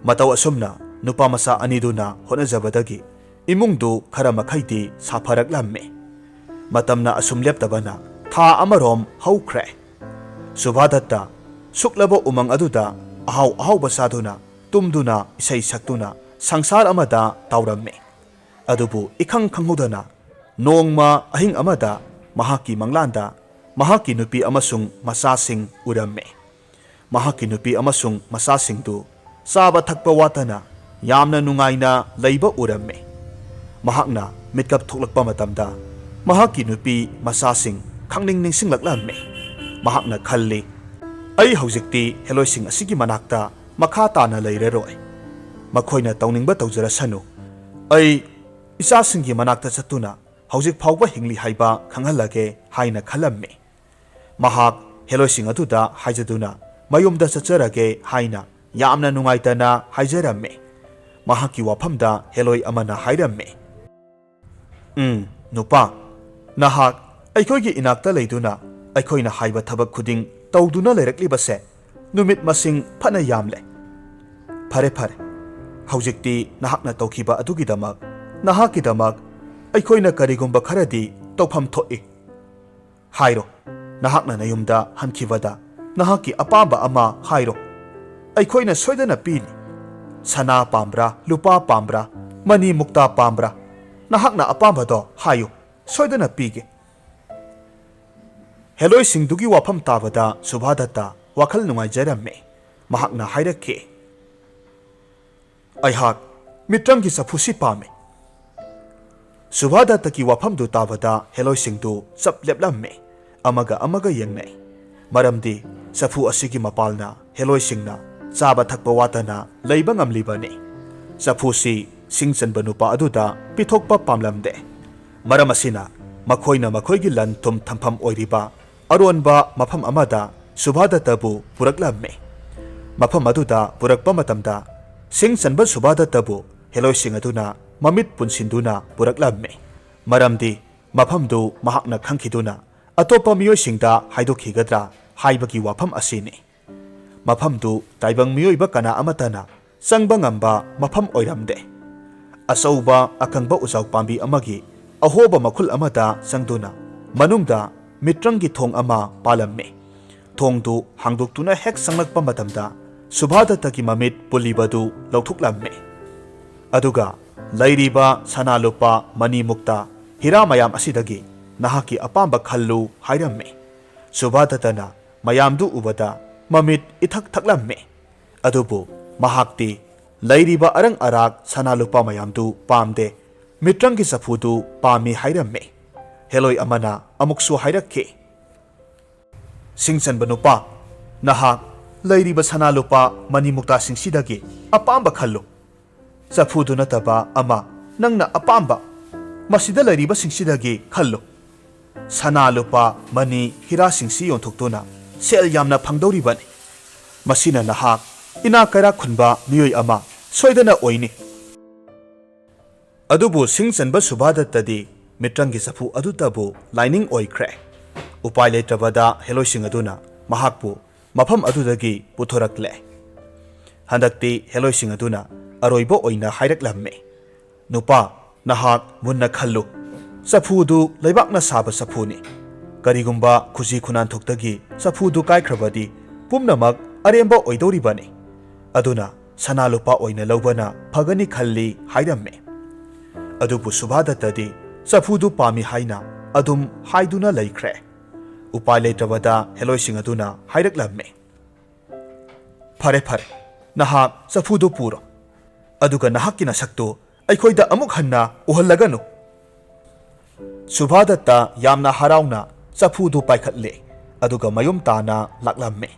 ꯃꯇꯧ ꯑꯁꯨꯝꯅ ꯅꯨꯄꯥ ꯃꯆꯥ ꯑꯅꯤꯗꯨꯅ ꯍꯣꯠꯅꯖꯕꯗꯒꯤ ꯏꯃꯨꯡꯗꯨ ꯈꯔ ꯃꯈꯩꯗꯤ ꯁꯥꯐꯔꯛꯂꯝꯃꯤ꯫ ꯃꯇꯝꯅ ꯑꯁꯨꯝ ꯂꯦꯞꯇꯕꯅ ꯊꯥ ꯑꯃꯔꯣꯝ ꯍꯧꯈ꯭ꯔꯦ꯫ ꯁꯨꯚꯥꯗꯠꯇ ꯁꯨꯛꯂꯕ ꯎꯃꯪ ꯑꯗꯨꯗ ꯑꯍꯥꯎ ꯑꯍꯥꯎꯕ ꯆꯥꯗꯨꯅ ꯇꯨꯝꯗꯨꯅ ꯏꯁꯩ ꯁꯛꯇꯨꯅ ꯁꯪꯁꯥꯔ ꯑꯃꯗ ꯇꯥꯎꯔꯝꯃꯤ꯫ ꯑꯗꯨꯕꯨ ꯏꯈꯪ ꯈꯪꯍꯧꯗꯅ ꯅꯣꯡꯃ ꯑꯍꯤꯡ ꯑꯃꯗ ꯃꯍꯥꯛꯀꯤ ꯃꯪꯂꯥꯟꯗ ꯃꯍꯥꯛꯀꯤ ꯅꯨꯄꯤ ꯑꯃꯁꯨꯡ ꯃꯆꯥꯁꯤꯡ ꯎꯔꯝꯃꯤ꯫ ꯃꯍꯥꯛꯀꯤ ꯅꯨꯄꯤ ꯑꯃꯁꯨꯡ ꯃꯆꯥꯁꯤꯡꯗꯨ ꯆꯥꯕ ꯊꯛꯄ ꯋꯥꯠꯇꯅ ꯌꯥꯝꯅ ꯅꯨꯡꯉꯥꯏꯅ ꯂꯩꯕ ꯎꯔꯝꯃꯤ꯫ ꯃꯍꯥꯛꯅ ꯃꯤꯠꯀꯞ ꯊꯣꯛꯂꯛꯄ ꯃꯇꯝꯗ ꯃꯍꯥꯛꯀꯤ ꯅꯨꯄꯤ ꯃꯆꯥꯁꯤꯡ ꯈꯪꯅꯤꯡ ꯅꯤꯡꯁꯤꯡꯂꯛꯂꯝꯃꯤ꯫ ꯃꯍꯥꯛꯅ ꯈꯜꯂꯤ, "ꯑꯩ ꯍꯧꯖꯤꯛꯇꯤ ꯍꯦꯂꯣꯏꯁꯤꯡ ꯑꯁꯤꯒꯤ ꯃꯅꯥꯛꯇ ꯃꯈꯥ ꯇꯥꯅ ꯂꯩꯔꯔꯣꯏ꯫ ꯃꯈꯣꯏꯅ ꯇꯧꯅꯤꯡꯕ ꯇꯧꯖꯔꯁꯅꯨ꯫ ꯑꯩ ꯏꯆꯥꯁꯤꯡꯒꯤ ꯃꯅꯥꯛꯇ ꯆꯠꯇꯨꯅ ꯍꯧꯖꯤꯛ ꯐꯥꯎꯕ ꯍꯤꯡꯂꯤ ꯍꯥꯏꯕ ꯈꯪꯍꯜꯂꯒꯦ" ꯍꯥꯏꯅ ꯈꯜꯂꯝꯃꯤ꯫ ꯃꯍꯥꯛ ꯍꯦꯂꯣꯏꯁꯤꯡ ꯑꯗꯨꯗ ꯍꯥꯏꯖꯗꯨꯅ ꯃꯌꯨꯝꯗ ꯆꯠꯆꯔꯒꯦ ꯍꯥꯏꯅ ꯌꯥꯝꯅ ꯅꯨꯡꯉꯥꯏꯇꯅ ꯍꯥꯏꯖꯔꯝꯃꯤ꯫ ꯃꯍꯥꯛꯀꯤ ꯋꯥꯐꯝꯗ ꯍꯦꯂꯣꯏ ꯑꯃꯅ ꯍꯥꯏꯔꯝꯃꯤ, "ꯎꯝ, ꯅꯨꯄꯥ, ꯅꯍꯥꯛ ꯑꯩꯈꯣꯏꯒꯤ ꯏꯅꯥꯛꯇ ꯂꯩꯗꯨꯅ ꯑꯩꯈꯣꯏꯅ ꯍꯥꯏꯕ ꯊꯕꯛ ꯈꯨꯗꯤꯡ ꯇꯧꯗꯨꯅ ꯂꯩꯔꯛꯂꯤꯕꯁꯦ ꯅꯨꯃꯤꯠ ꯃꯁꯤꯡ ꯐꯅ ꯌꯥꯝꯂꯦ꯫ ꯐꯔꯦ, ꯐꯔꯦ, ꯍꯧꯖꯤꯛꯇꯤ ꯅꯍꯥꯛꯅ ꯇꯧꯈꯤꯕ ꯑꯗꯨꯒꯤꯗꯃꯛ, ꯅꯍꯥꯛꯀꯤꯗꯃꯛ ꯑꯩꯈꯣꯏꯅ ꯀꯔꯤꯒꯨꯝꯕ ꯈꯔꯗꯤ ꯇꯧꯐꯝ ꯊꯣꯛꯏ꯫ ꯍꯥꯏꯔꯣ, ꯅꯍꯥꯛꯅ ꯅꯌꯨꯝꯗ ꯍꯟꯈꯤꯕꯗ ꯅꯍꯥꯛꯀꯤ ꯑꯄꯥꯝꯕ ꯑꯃ ꯍꯥꯏꯔꯣ꯫ ꯑꯩꯈꯣꯏꯅ ꯁꯣꯏꯗꯅ ꯄꯤꯅꯤ꯫ ꯁꯅꯥ ꯄꯥꯝꯕ꯭ꯔꯥ, ꯂꯨꯄꯥ ꯄꯥꯝꯕ꯭ꯔꯥ, ꯃꯅꯤ ꯃꯨꯛꯇꯥ ꯄꯥꯝꯕ꯭ꯔꯥ? ꯅꯍꯥꯛꯅ ꯑꯄꯥꯝꯕꯗꯣ ꯍꯥꯏꯌꯨ, ꯁꯣꯏꯗꯅ ꯄꯤꯒꯦ"꯫ ꯍꯦꯂꯣꯏꯁꯤꯡꯗꯨꯒꯤ ꯋꯥꯐꯝ ꯇꯥꯕꯗ ꯁꯨꯚꯥꯗꯠꯇ ꯋꯥꯈꯜ ꯅꯨꯡꯉꯥꯏꯖꯔꯝꯃꯤ꯫ ꯃꯍꯥꯛꯅ ꯍꯥꯏꯔꯛꯈꯤ, "ꯑꯩꯍꯥꯛ ꯃꯤꯇ꯭ꯔꯪꯒꯤ ꯆꯐꯨꯁꯤ ꯄꯥꯝꯃꯤ"꯫ ꯁꯨꯚꯥꯗꯠꯇꯒꯤ ꯋꯥꯐꯝꯗꯨ ꯇꯥꯕꯗ ꯍꯦꯂꯣꯏꯁꯤꯡꯗꯨ ꯆꯞ ꯂꯦꯞꯂꯝꯃꯤ꯫ ꯑꯃꯒ ꯑꯃꯒ ꯌꯦꯡꯅꯩ꯫ ꯃꯔꯝꯗꯤ ꯆꯐꯨ ꯑꯁꯤꯒꯤ ꯃꯄꯥꯜꯅ ꯍꯦꯂꯣꯏꯁꯤꯡꯅ ꯆꯥꯕ ꯊꯛꯄ ꯋꯥꯠꯇꯅ ꯂꯩꯕ ꯉꯝꯂꯤꯕꯅꯤ꯫ ꯆꯐꯨꯁꯤ ꯁꯤꯡ ꯆꯟꯕ ꯅꯨꯄꯥ ꯑꯗꯨꯗ ꯄꯤꯊꯣꯛꯄ ꯄꯥꯝꯂꯝꯗꯦ꯫ ꯃꯔꯝ ꯑꯁꯤꯅ ꯃꯈꯣꯏꯅ ꯃꯈꯣꯏꯒꯤ ꯂꯟ ꯊꯨꯝ ꯊꯝꯐꯝ ꯑꯣꯏꯔꯤꯕ ꯑꯔꯣꯟꯕ ꯃꯐꯝ ꯑꯃꯗ ꯁꯨꯚꯥꯗꯠꯇꯕꯨ ꯄꯨꯔꯛꯂꯝꯃꯤ꯫ ꯃꯐꯝ ꯑꯗꯨꯗ ꯄꯨꯔꯛꯄ ꯃꯇꯝꯗ ꯁꯤꯡ ꯆꯟꯕ ꯁꯨꯚꯥꯗꯠꯇꯕꯨ ꯍꯦꯂꯣꯏꯁꯤꯡ ꯑꯗꯨꯅ ꯃꯃꯤꯠ ꯄꯨꯟꯁꯤꯟꯗꯨꯅ ꯄꯨꯔꯛꯂꯝꯃꯤ꯫ ꯃꯔꯝꯗꯤ ꯃꯐꯝꯗꯨ ꯃꯍꯥꯛꯅ ꯈꯪꯈꯤꯗꯨꯅ ꯑꯇꯣꯞꯄ ꯃꯤꯑꯣꯏꯁꯤꯡꯗ ꯍꯥꯏꯗꯣꯛꯈꯤꯒꯗ꯭ꯔꯥ ꯍꯥꯏꯕꯒꯤ ꯋꯥꯐꯝ ꯑꯁꯤꯅꯤ꯫ ꯃꯐꯝꯗꯨ ꯇꯥꯏꯕꯪ ꯃꯤꯑꯣꯏꯕ ꯀꯅꯥ ꯑꯃꯠꯇꯅ ꯆꯪꯕ ꯉꯝꯕ ꯃꯐꯝ ꯑꯣꯏꯔꯝꯗꯦ꯫ ꯑꯆꯧꯕ ꯑꯀꯪꯕ ꯎꯖꯥꯎ ꯄꯥꯝꯕꯤ ꯑꯃꯒꯤ ꯑꯍꯣꯕ ꯃꯈꯨꯜ ꯑꯃꯗ ꯆꯪꯗꯨꯅ ꯃꯅꯨꯡꯗ ꯃꯤꯇ꯭ꯔꯪꯒꯤ ꯊꯣꯡ ꯑꯃ ꯄꯥꯜꯂꯝꯃꯤ꯫ ꯊꯣꯡꯗꯨ ꯍꯥꯡꯗꯣꯛꯇꯨꯅ ꯍꯦꯛ ꯆꯪꯂꯛꯄ ꯃꯇꯝꯗ ꯁꯨꯚꯥꯗꯠꯇꯒꯤ ꯃꯃꯤꯠ ꯄꯨꯜꯂꯤꯕꯗꯨ ꯂꯧꯊꯣꯛꯂꯝꯃꯤ꯫ ꯑꯗꯨꯒ ꯂꯩꯔꯤꯕ ꯁꯅꯥ ꯂꯨꯄꯥ ꯃꯅꯤ ꯃꯨꯛꯇ ꯍꯤꯔꯥ ꯃꯌꯥꯝ ꯑꯁꯤꯗꯒꯤ ꯅꯍꯥꯛꯀꯤ ꯑꯄꯥꯝꯕ ꯈꯜꯂꯨ ꯍꯥꯏꯔꯝꯃꯤ꯫ ꯁꯨꯚꯥꯗꯠꯇꯅ ꯃꯌꯥꯝꯗꯨ ꯎꯕꯗ ꯃꯃꯤꯠ ꯏꯊꯛ ꯊꯛꯂꯝꯃꯤ꯫ ꯑꯗꯨꯕꯨ ꯃꯍꯥꯛꯇꯤ ꯂꯩꯔꯤꯕ ꯑꯔꯪ ꯑꯔꯥꯛ ꯁꯅꯥ ꯂꯨꯄꯥ ꯃꯌꯥꯝꯗꯨ ꯄꯥꯝꯗꯦ, ꯃꯤꯇ꯭ꯔꯪꯒꯤ ꯆꯐꯨꯗꯨ ꯄꯥꯝꯃꯤ ꯍꯥꯏꯔꯝꯃꯤ꯫ ꯍꯦꯂꯣꯏ ꯑꯃꯅ ꯑꯃꯨꯛꯁꯨ ꯍꯥꯏꯔꯛꯈꯤ, ꯁꯤꯡꯆꯟꯕ ꯅꯨꯄꯥ, ꯅꯍꯥꯛ ꯂꯩꯔꯤꯕ ꯁꯅꯥ ꯂꯨꯄꯥ ꯃꯅꯤ ꯃꯨꯛꯇꯥꯁꯤꯡꯁꯤꯗꯒꯤ ꯑꯄꯥꯝꯕ ꯈꯜꯂꯨ꯫ ꯆꯐꯨꯗꯨ ꯅꯠꯇꯕ ꯑꯃ ꯅꯪꯅ ꯑꯄꯥꯝꯕ ꯃꯁꯤꯗ ꯂꯩꯔꯤꯕꯁꯤꯡꯁꯤꯗꯒꯤ ꯈꯜꯂꯨ꯫ ꯁꯅꯥ ꯂꯨꯄꯥ ꯃꯅꯤ ꯍꯤꯔꯥꯁꯤꯡꯁꯤ ꯌꯣꯟꯊꯣꯛꯇꯨꯅ ꯁꯦꯜ ꯌꯥꯝꯅ ꯐꯪꯗꯧꯔꯤꯕꯅꯤ꯫ ꯃꯁꯤꯅ ꯅꯍꯥꯛ ꯏꯅꯥꯛ ꯀꯩꯔꯥꯛ ꯈꯨꯟꯕ ꯃꯤꯑꯣꯏ ꯑꯃ ꯁꯣꯏꯗꯅ ꯑꯣꯏꯅꯤ꯫ ꯑꯗꯨꯕꯨ ꯁꯤꯡꯆꯟꯕ ꯁꯨꯚꯥꯗꯠꯇꯗꯤ ꯃꯤꯇ꯭ꯔꯪꯒꯤ ꯆꯐꯨ ꯑꯗꯨꯇꯕꯨ ꯂꯥꯏꯅꯤꯡ ꯑꯣꯏꯈ꯭ꯔꯦ꯫ ꯎꯄꯥꯏ ꯂꯩꯇ꯭ꯔꯕꯗ ꯍꯦꯂꯣꯏꯁꯤꯡ ꯑꯗꯨꯅ ꯃꯍꯥꯛꯄꯨ ꯃꯐꯝ ꯑꯗꯨꯗꯒꯤ ꯄꯨꯊꯣꯔꯛꯂꯦ꯫ ꯍꯟꯗꯛꯇꯤ ꯍꯦꯂꯣꯏꯁꯤꯡ ꯑꯗꯨꯅ ꯑꯔꯣꯏꯕ ꯑꯣꯏꯅ ꯍꯥꯏꯔꯛꯂꯝꯃꯤ, ꯅꯨꯄꯥ, ꯅꯍꯥꯛ ꯃꯨꯟꯅ ꯈꯜꯂꯨ꯫ ꯆꯐꯨꯗꯨ ꯂꯩꯕꯥꯛꯅ ꯁꯥꯕ ꯆꯐꯨꯅꯤ꯫ ꯀꯔꯤꯒꯨꯝꯕ ꯈꯨꯖꯤ ꯈꯨꯅꯥꯟꯊꯣꯛꯇꯒꯤ ꯆꯐꯨꯗꯨ ꯀꯥꯏꯈ꯭ꯔꯕꯗꯤ ꯄꯨꯝꯅꯃꯛ ꯑꯔꯦꯝꯕ ꯑꯣꯏꯗꯧꯔꯤꯕꯅꯤ꯫ ꯑꯗꯨꯅ ꯁꯅꯥ ꯂꯨꯄꯥ ꯑꯣꯏꯅ ꯂꯧꯕꯅ ꯐꯒꯅꯤ ꯈꯜꯂꯤ ꯍꯥꯏꯔꯝꯃꯤ꯫ ꯑꯗꯨꯕꯨ ꯁꯨꯚꯥꯗꯠꯇꯗꯤ ꯆꯐꯨꯗꯨ ꯄꯥꯝꯃꯤ ꯍꯥꯏꯅ ꯑꯗꯨꯝ ꯍꯥꯏꯗꯨꯅ ꯂꯩꯈ꯭ꯔꯦ꯫ ꯎꯄꯥꯏ ꯂꯩꯇ꯭ꯔꯕꯗ ꯍꯦꯂꯣꯏꯁꯤꯡ ꯑꯗꯨꯅ ꯍꯥꯏꯔꯛꯂꯝꯃꯤ, ꯐꯔꯦ ꯐꯔꯦ, ꯅꯍꯥꯛ ꯆꯐꯨꯗꯨ ꯄꯨꯔꯣ, ꯑꯗꯨꯒ ꯅꯍꯥꯛꯀꯤ ꯅꯁꯛꯇꯨ ꯑꯩꯈꯣꯏꯗ ꯑꯃꯨꯛ ꯍꯟꯅ ꯎꯍꯜꯂꯒꯅꯨ꯫ ꯁꯨꯚꯥꯗꯠꯇ ꯌꯥꯝꯅ ꯍꯔꯥꯎꯅ ꯆꯐꯨꯗꯨ ꯄꯥꯏꯈꯠꯂꯦ, ꯑꯗꯨꯒ ꯃꯌꯨꯝ ꯇꯥꯅ ꯂꯥꯛꯂꯝꯃꯤ꯫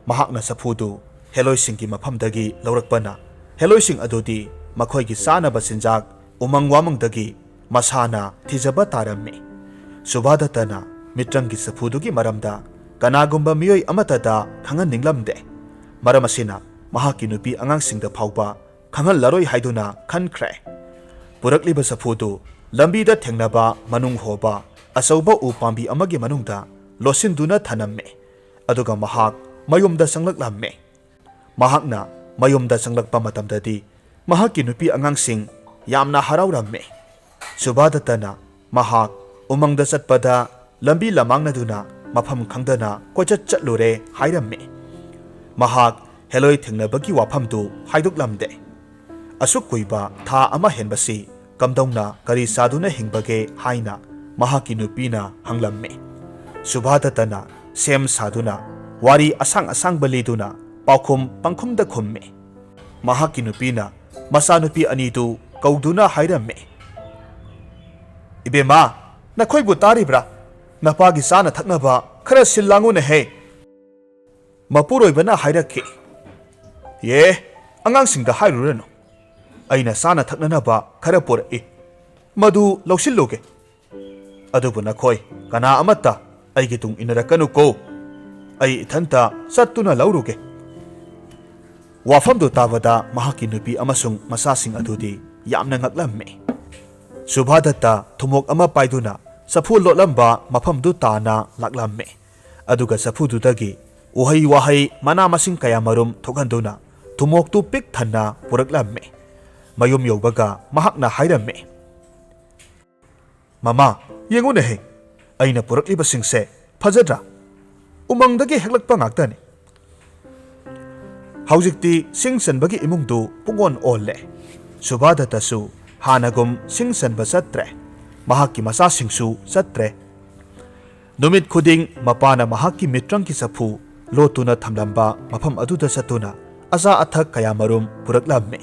ꯃꯍꯥꯛꯅ ꯆꯐꯨꯗꯨ ꯍꯦꯂꯣꯏꯁꯤꯡꯒꯤ ꯃꯐꯝꯗꯒꯤ ꯂꯧꯔꯛꯄꯅ ꯍꯦꯂꯣꯏꯁꯤꯡ ꯑꯗꯨꯗꯤ ꯃꯈꯣꯏꯒꯤ ꯆꯥꯅꯕ ꯆꯤꯟꯖꯥꯛ ꯎꯃꯪ ꯋꯥꯃꯪꯗꯒꯤ ꯃꯁꯥꯅ ꯊꯤꯖꯕ ꯇꯥꯔꯝꯃꯤ꯫ ꯁꯨꯚꯥꯗꯠꯇꯅ ꯃꯤꯇ꯭ꯔꯪꯒꯤ ꯆꯐꯨꯗꯨꯒꯤ ꯃꯔꯝꯗ ꯀꯅꯥꯒꯨꯝꯕ ꯃꯤꯑꯣꯏ ꯑꯃꯠꯇꯗ ꯈꯪꯍꯟꯅꯤꯡꯂꯝꯗꯦ꯫ ꯃꯔꯝ ꯑꯁꯤꯅ ꯃꯍꯥꯛꯀꯤ ꯅꯨꯄꯤ ꯑꯉꯥꯡꯁꯤꯡꯗ ꯐꯥꯎꯕ ꯈꯪꯍꯜꯂꯔꯣꯏ ꯍꯥꯏꯗꯨꯅ ꯈꯟꯈ꯭ꯔꯦ꯫ ꯄꯨꯔꯛꯂꯤꯕ ꯆꯐꯨꯗꯨ ꯂꯝꯕꯤꯗ ꯊꯦꯡꯅꯕ ꯃꯅꯨꯡ ꯍꯣꯕ ꯑꯆꯧꯕ ꯎ ꯄꯥꯝꯕꯤ ꯑꯃꯒꯤ ꯃꯅꯨꯡꯗ ꯂꯣꯠꯁꯤꯟꯗꯨꯅ ꯊꯅꯝꯃꯤ꯫ ꯑꯗꯨꯒ ꯃꯍꯥꯛ ꯃꯌꯨꯝꯗ ꯆꯪꯂꯛꯂꯝꯃꯤ꯫ ꯃꯍꯥꯛꯅ ꯃꯌꯨꯝꯗ ꯆꯪꯂꯛꯄ ꯃꯇꯝꯗꯗꯤ ꯃꯍꯥꯛꯀꯤ ꯅꯨꯄꯤ ꯑꯉꯥꯡꯁꯤꯡ ꯌꯥꯝꯅ ꯍꯔꯥꯎꯔꯝꯃꯤ꯫ ꯁꯨꯚꯥꯗꯠꯇꯅ ꯃꯍꯥꯛ ꯎꯃꯪꯗ ꯆꯠꯄꯗ ꯂꯝꯕꯤ ꯂꯃꯥꯡꯅꯗꯨꯅ ꯃꯐꯝ ꯈꯪꯗꯅ ꯀꯣꯏꯆꯠ ꯆꯠꯂꯨꯔꯦ ꯍꯥꯏꯔꯝꯃꯤ꯫ ꯃꯍꯥꯛ ꯍꯦꯂꯣꯏ ꯊꯦꯡꯅꯕꯒꯤ ꯋꯥꯐꯝꯗꯨ ꯍꯥꯏꯗꯣꯛꯂꯝꯗꯦ꯫ ꯑꯁꯨꯛ ꯀꯨꯏꯕ ꯊꯥ ꯑꯃ ꯍꯦꯟꯕꯁꯤ ꯀꯝꯗꯧꯅ ꯀꯔꯤ ꯆꯥꯗꯨꯅ ꯍꯤꯡꯕꯒꯦ ꯍꯥꯏꯅ ꯃꯍꯥꯛꯀꯤ ꯅꯨꯄꯤꯅ ꯍꯪꯂꯝꯃꯤ꯫ ꯁꯨꯚꯥꯗꯠꯇꯅ ꯁꯦꯝ ꯁꯥꯗꯨꯅ ꯋꯥꯔꯤ ꯑꯁꯥꯡ ꯑꯁꯥꯡꯕ ꯂꯤꯗꯨꯅ ꯄꯥꯎꯈꯨꯝ ꯄꯪꯈꯨꯝꯗ ꯈꯨꯝꯃꯤ꯫ ꯃꯍꯥꯛꯀꯤ ꯅꯨꯄꯤꯅ ꯃꯆꯥꯅꯨꯄꯤ ꯑꯅꯤꯗꯨ ꯀꯧꯗꯨꯅ ꯍꯥꯏꯔꯝꯃꯤ, "ꯏꯕꯦꯝꯃ, ꯅꯈꯣꯏꯕꯨ ꯇꯥꯔꯤꯕ꯭ꯔꯥ? ꯅꯄꯥꯒꯤ ꯆꯥꯅ ꯊꯛꯅꯕ ꯈꯔ ꯁꯤꯜ ꯂꯥꯡꯉꯨꯅꯦꯍꯦ꯫ ꯃꯄꯨꯔꯣꯏꯕꯅ ꯍꯥꯏꯔꯛꯈꯤ꯫" "ꯌꯦ, ꯑꯉꯥꯡꯁꯤꯡꯗ ꯍꯥꯏꯔꯨꯔꯅꯨ꯫ ꯑꯩꯅ ꯆꯥꯅ ꯊꯛꯅꯅꯕ ꯈꯔ ꯄꯨꯔꯛꯏ꯫ ꯃꯗꯨ ꯂꯧꯁꯤꯜꯂꯨꯒꯦ꯫ ꯑꯗꯨꯕꯨ ꯅꯈꯣꯏ ꯀꯅꯥ ꯑꯃꯠꯇ ꯑꯩꯒꯤ ꯇꯨꯡ ꯏꯟꯅꯔꯛꯀꯅꯨꯀꯣ꯫ ꯑꯩ ꯏꯊꯟꯇ ꯆꯠꯇꯨꯅ ꯂꯧꯔꯨꯒꯦ꯫" ꯋꯥꯐꯝꯗꯨ ꯇꯥꯕꯗ ꯃꯍꯥꯛꯀꯤ ꯅꯨꯄꯤ ꯑꯃꯁꯨꯡ ꯃꯆꯥꯁꯤꯡ ꯑꯗꯨꯗꯤ ꯌꯥꯝꯅ ꯉꯛꯂꯝꯃꯤ꯫ ꯁꯨꯚꯥꯗꯠꯇ ꯊꯨꯝꯃꯣꯛ ꯑꯃ ꯄꯥꯏꯗꯨꯅ ꯆꯐꯨ ꯂꯣꯠꯂꯝꯕ ꯃꯐꯝꯗꯨ ꯇꯥꯅ ꯂꯥꯛꯂꯝꯃꯤ꯫ ꯑꯗꯨꯒ ꯆꯐꯨꯗꯨꯗꯒꯤ ꯎꯍꯩ ꯋꯥꯍꯩ, ꯃꯅꯥ ꯃꯁꯤꯡ ꯀꯌꯥꯃꯔꯨꯝ ꯊꯣꯛꯍꯟꯗꯨꯅ ꯊꯨꯝꯃꯣꯛꯇꯨ ꯄꯤꯛ ꯊꯟꯅ ꯄꯨꯔꯛꯂꯝꯃꯤ꯫ ꯃꯌꯨꯝ ꯌꯧꯕꯒ ꯃꯍꯥꯛꯅ ꯍꯥꯏꯔꯝꯃꯤ, "ꯃꯃꯥ, ꯌꯦꯡꯉꯨꯅꯦꯍꯦ, ꯑꯩꯅ ꯄꯨꯔꯛꯂꯤꯕꯁꯤꯡꯁꯦ ꯐꯖꯗ꯭ꯔꯥ? ꯎꯃꯪꯗꯒꯤ ꯍꯦꯛꯂꯛꯄ ꯉꯥꯛꯇꯅꯤ꯫" ꯍꯧꯖꯤꯛꯇꯤ ꯁꯤꯡ ꯆꯟꯕꯒꯤ ꯏꯃꯨꯡꯗꯨ ꯄꯨꯡꯑꯣꯟ ꯑꯣꯜꯂꯦ꯫ ꯁꯨꯚꯥꯗꯠꯇꯁꯨ ꯍꯥꯟꯅꯒꯨꯝ ꯁꯤꯡ ꯆꯟꯕ ꯆꯠꯇ꯭ꯔꯦ꯫ ꯃꯍꯥꯛꯀꯤ ꯃꯆꯥꯁꯤꯡꯁꯨ ꯆꯠꯇ꯭ꯔꯦ꯫ ꯅꯨꯃꯤꯠ ꯈꯨꯗꯤꯡ ꯃꯄꯥꯅ ꯃꯍꯥꯛꯀꯤ ꯃꯤꯇ꯭ꯔꯪꯒꯤ ꯆꯐꯨ ꯂꯣꯠꯇꯨꯅ ꯊꯝꯂꯝꯕ ꯃꯐꯝ ꯑꯗꯨꯗ ꯆꯠꯇꯨꯅ ꯑꯆꯥ ꯑꯊꯛ ꯀꯌꯥꯃꯔꯨꯝ ꯄꯨꯔꯛꯂꯝꯃꯤ꯫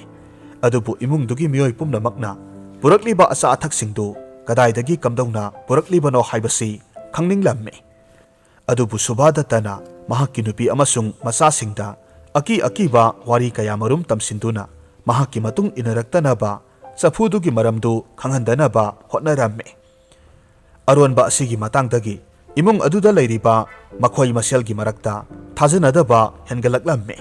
ꯑꯗꯨꯕꯨ ꯏꯃꯨꯡꯗꯨꯒꯤ ꯃꯤꯑꯣꯏ ꯄꯨꯝꯅꯃꯛꯅ ꯄꯨꯔꯛꯂꯤꯕ ꯑꯆꯥ ꯑꯊꯛꯁꯤꯡꯗꯨ ꯀꯗꯥꯏꯗꯒꯤ ꯀꯝꯗꯧꯅ ꯄꯨꯔꯛꯂꯤꯕꯅꯣ ꯍꯥꯏꯕꯁꯤ ꯈꯪꯅꯤꯡꯂꯝꯃꯤ꯫ ꯑꯗꯨꯕꯨ ꯁꯨꯚꯥꯗꯠꯇꯅ ꯃꯍꯥꯛꯀꯤ ꯅꯨꯄꯤ ꯑꯃꯁꯨꯡ ꯃꯆꯥꯁꯤꯡꯗ ꯑꯀꯤ ꯑꯀꯤꯕ ꯋꯥꯔꯤ ꯀꯌꯥꯃꯔꯨꯝ ꯇꯝꯁꯤꯟꯗꯨꯅ ꯃꯍꯥꯛꯀꯤ ꯃꯇꯨꯡ ꯏꯟꯅꯔꯛꯇꯅꯕ ꯆꯐꯨꯗꯨꯒꯤ ꯃꯔꯝꯗꯨ ꯈꯪꯍꯟꯗꯅꯕ ꯍꯣꯠꯅꯔꯝꯃꯤ꯫ ꯑꯔꯣꯟꯕ ꯑꯁꯤꯒꯤ ꯃꯇꯥꯡꯗꯒꯤ ꯏꯃꯨꯡ ꯑꯗꯨꯗ ꯂꯩꯔꯤꯕ ꯃꯈꯣꯏ ꯃꯁꯦꯜꯒꯤ ꯃꯔꯛꯇ ꯊꯥꯖꯅꯗꯕ ꯍꯦꯟꯒꯠꯂꯛꯂꯝꯃꯤ꯫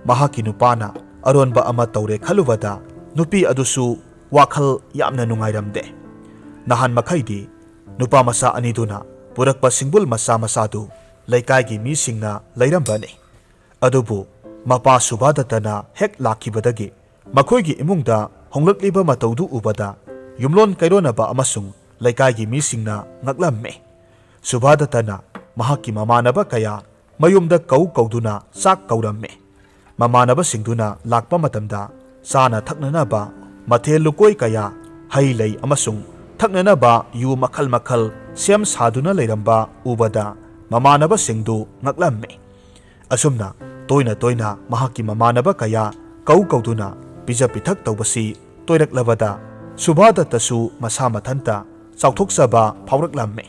ꯃꯍꯥꯛꯀꯤ ꯅꯨꯄꯥꯅ ꯑꯔꯣꯟꯕ ꯑꯃ ꯇꯧꯔꯦ ꯈꯜꯂꯨꯕꯗ ꯅꯨꯄꯤ ꯑꯗꯨꯁꯨ ꯋꯥꯈꯜ ꯌꯥꯝꯅ ꯅꯨꯡꯉꯥꯏꯔꯝꯗꯦ꯫ ꯅꯍꯥꯟ ꯃꯈꯩꯗꯤ ꯅꯨꯄꯥ ꯃꯆꯥ ꯑꯅꯤꯗꯨꯅ ꯄꯨꯔꯛꯄ ꯁꯤꯡꯕꯨꯜ ꯃꯆꯥ ꯃꯆꯥꯗꯨ ꯂꯩꯀꯥꯏꯒꯤ ꯃꯤꯁꯤꯡꯅ ꯂꯩꯔꯝꯕꯅꯤ꯫ ꯑꯗꯨꯕꯨ ꯃꯄꯥ ꯁꯨꯚꯥꯗꯠꯇꯅ ꯍꯦꯛ ꯂꯥꯛꯈꯤꯕꯗꯒꯤ ꯃꯈꯣꯏꯒꯤ ꯏꯃꯨꯡꯗ ꯍꯣꯡꯂꯛꯂꯤꯕ ꯃꯇꯧꯗꯨ ꯎꯕꯗ ꯌꯨꯝꯂꯣꯟ ꯀꯩꯔꯣꯟꯅꯕ ꯑꯃꯁꯨꯡ ꯂꯩꯀꯥꯏꯒꯤ ꯃꯤꯁꯤꯡꯅ ꯉꯛꯂꯝꯃꯤ꯫ ꯁꯨꯚꯥꯗꯠꯇꯅ ꯃꯍꯥꯛꯀꯤ ꯃꯃꯥꯟꯅꯕ ꯀꯌꯥ ꯃꯌꯨꯝꯗ ꯀꯧ ꯀꯧꯗꯨꯅ ꯆꯥꯛ ꯀꯧꯔꯝꯃꯤ꯫ ꯃꯃꯥꯟꯅꯕꯁꯤꯡꯗꯨꯅ ꯂꯥꯛꯄ ꯃꯇꯝꯗ ꯆꯥꯅ ꯊꯛꯅꯅꯕ ꯃꯊꯦꯜ ꯂꯨꯀꯣꯏ ꯀꯌꯥ, ꯍꯩ ꯂꯩ ꯑꯃꯁꯨꯡ ꯊꯛꯅꯅꯕ ꯌꯨ ꯃꯈꯜ ꯃꯈꯜ ꯁꯦꯝ ꯁꯥꯗꯨꯅ ꯂꯩꯔꯝꯕ ꯎꯕꯗ ꯃꯃꯥꯟꯅꯕꯁꯤꯡꯗꯨ ꯉꯛꯂꯝꯃꯤ꯫ ꯑꯁꯨꯝꯅ ꯇꯣꯏꯅ ꯇꯣꯏꯅ ꯃꯍꯥꯛꯀꯤ ꯃꯃꯥꯟꯅꯕ ꯀꯌꯥ ꯀꯧ ꯀꯧꯗꯨꯅ ꯄꯤꯖ ꯄꯤꯊꯛ ꯇꯧꯕꯁꯤ ꯇꯣꯏꯔꯛꯂꯕꯗ ꯁꯨꯚꯥꯗꯠꯇꯁꯨ ꯃꯁꯥ ꯃꯊꯟꯇ ꯆꯥꯎꯊꯣꯛꯆꯕ ꯐꯥꯎꯔꯛꯂꯝꯃꯤ꯫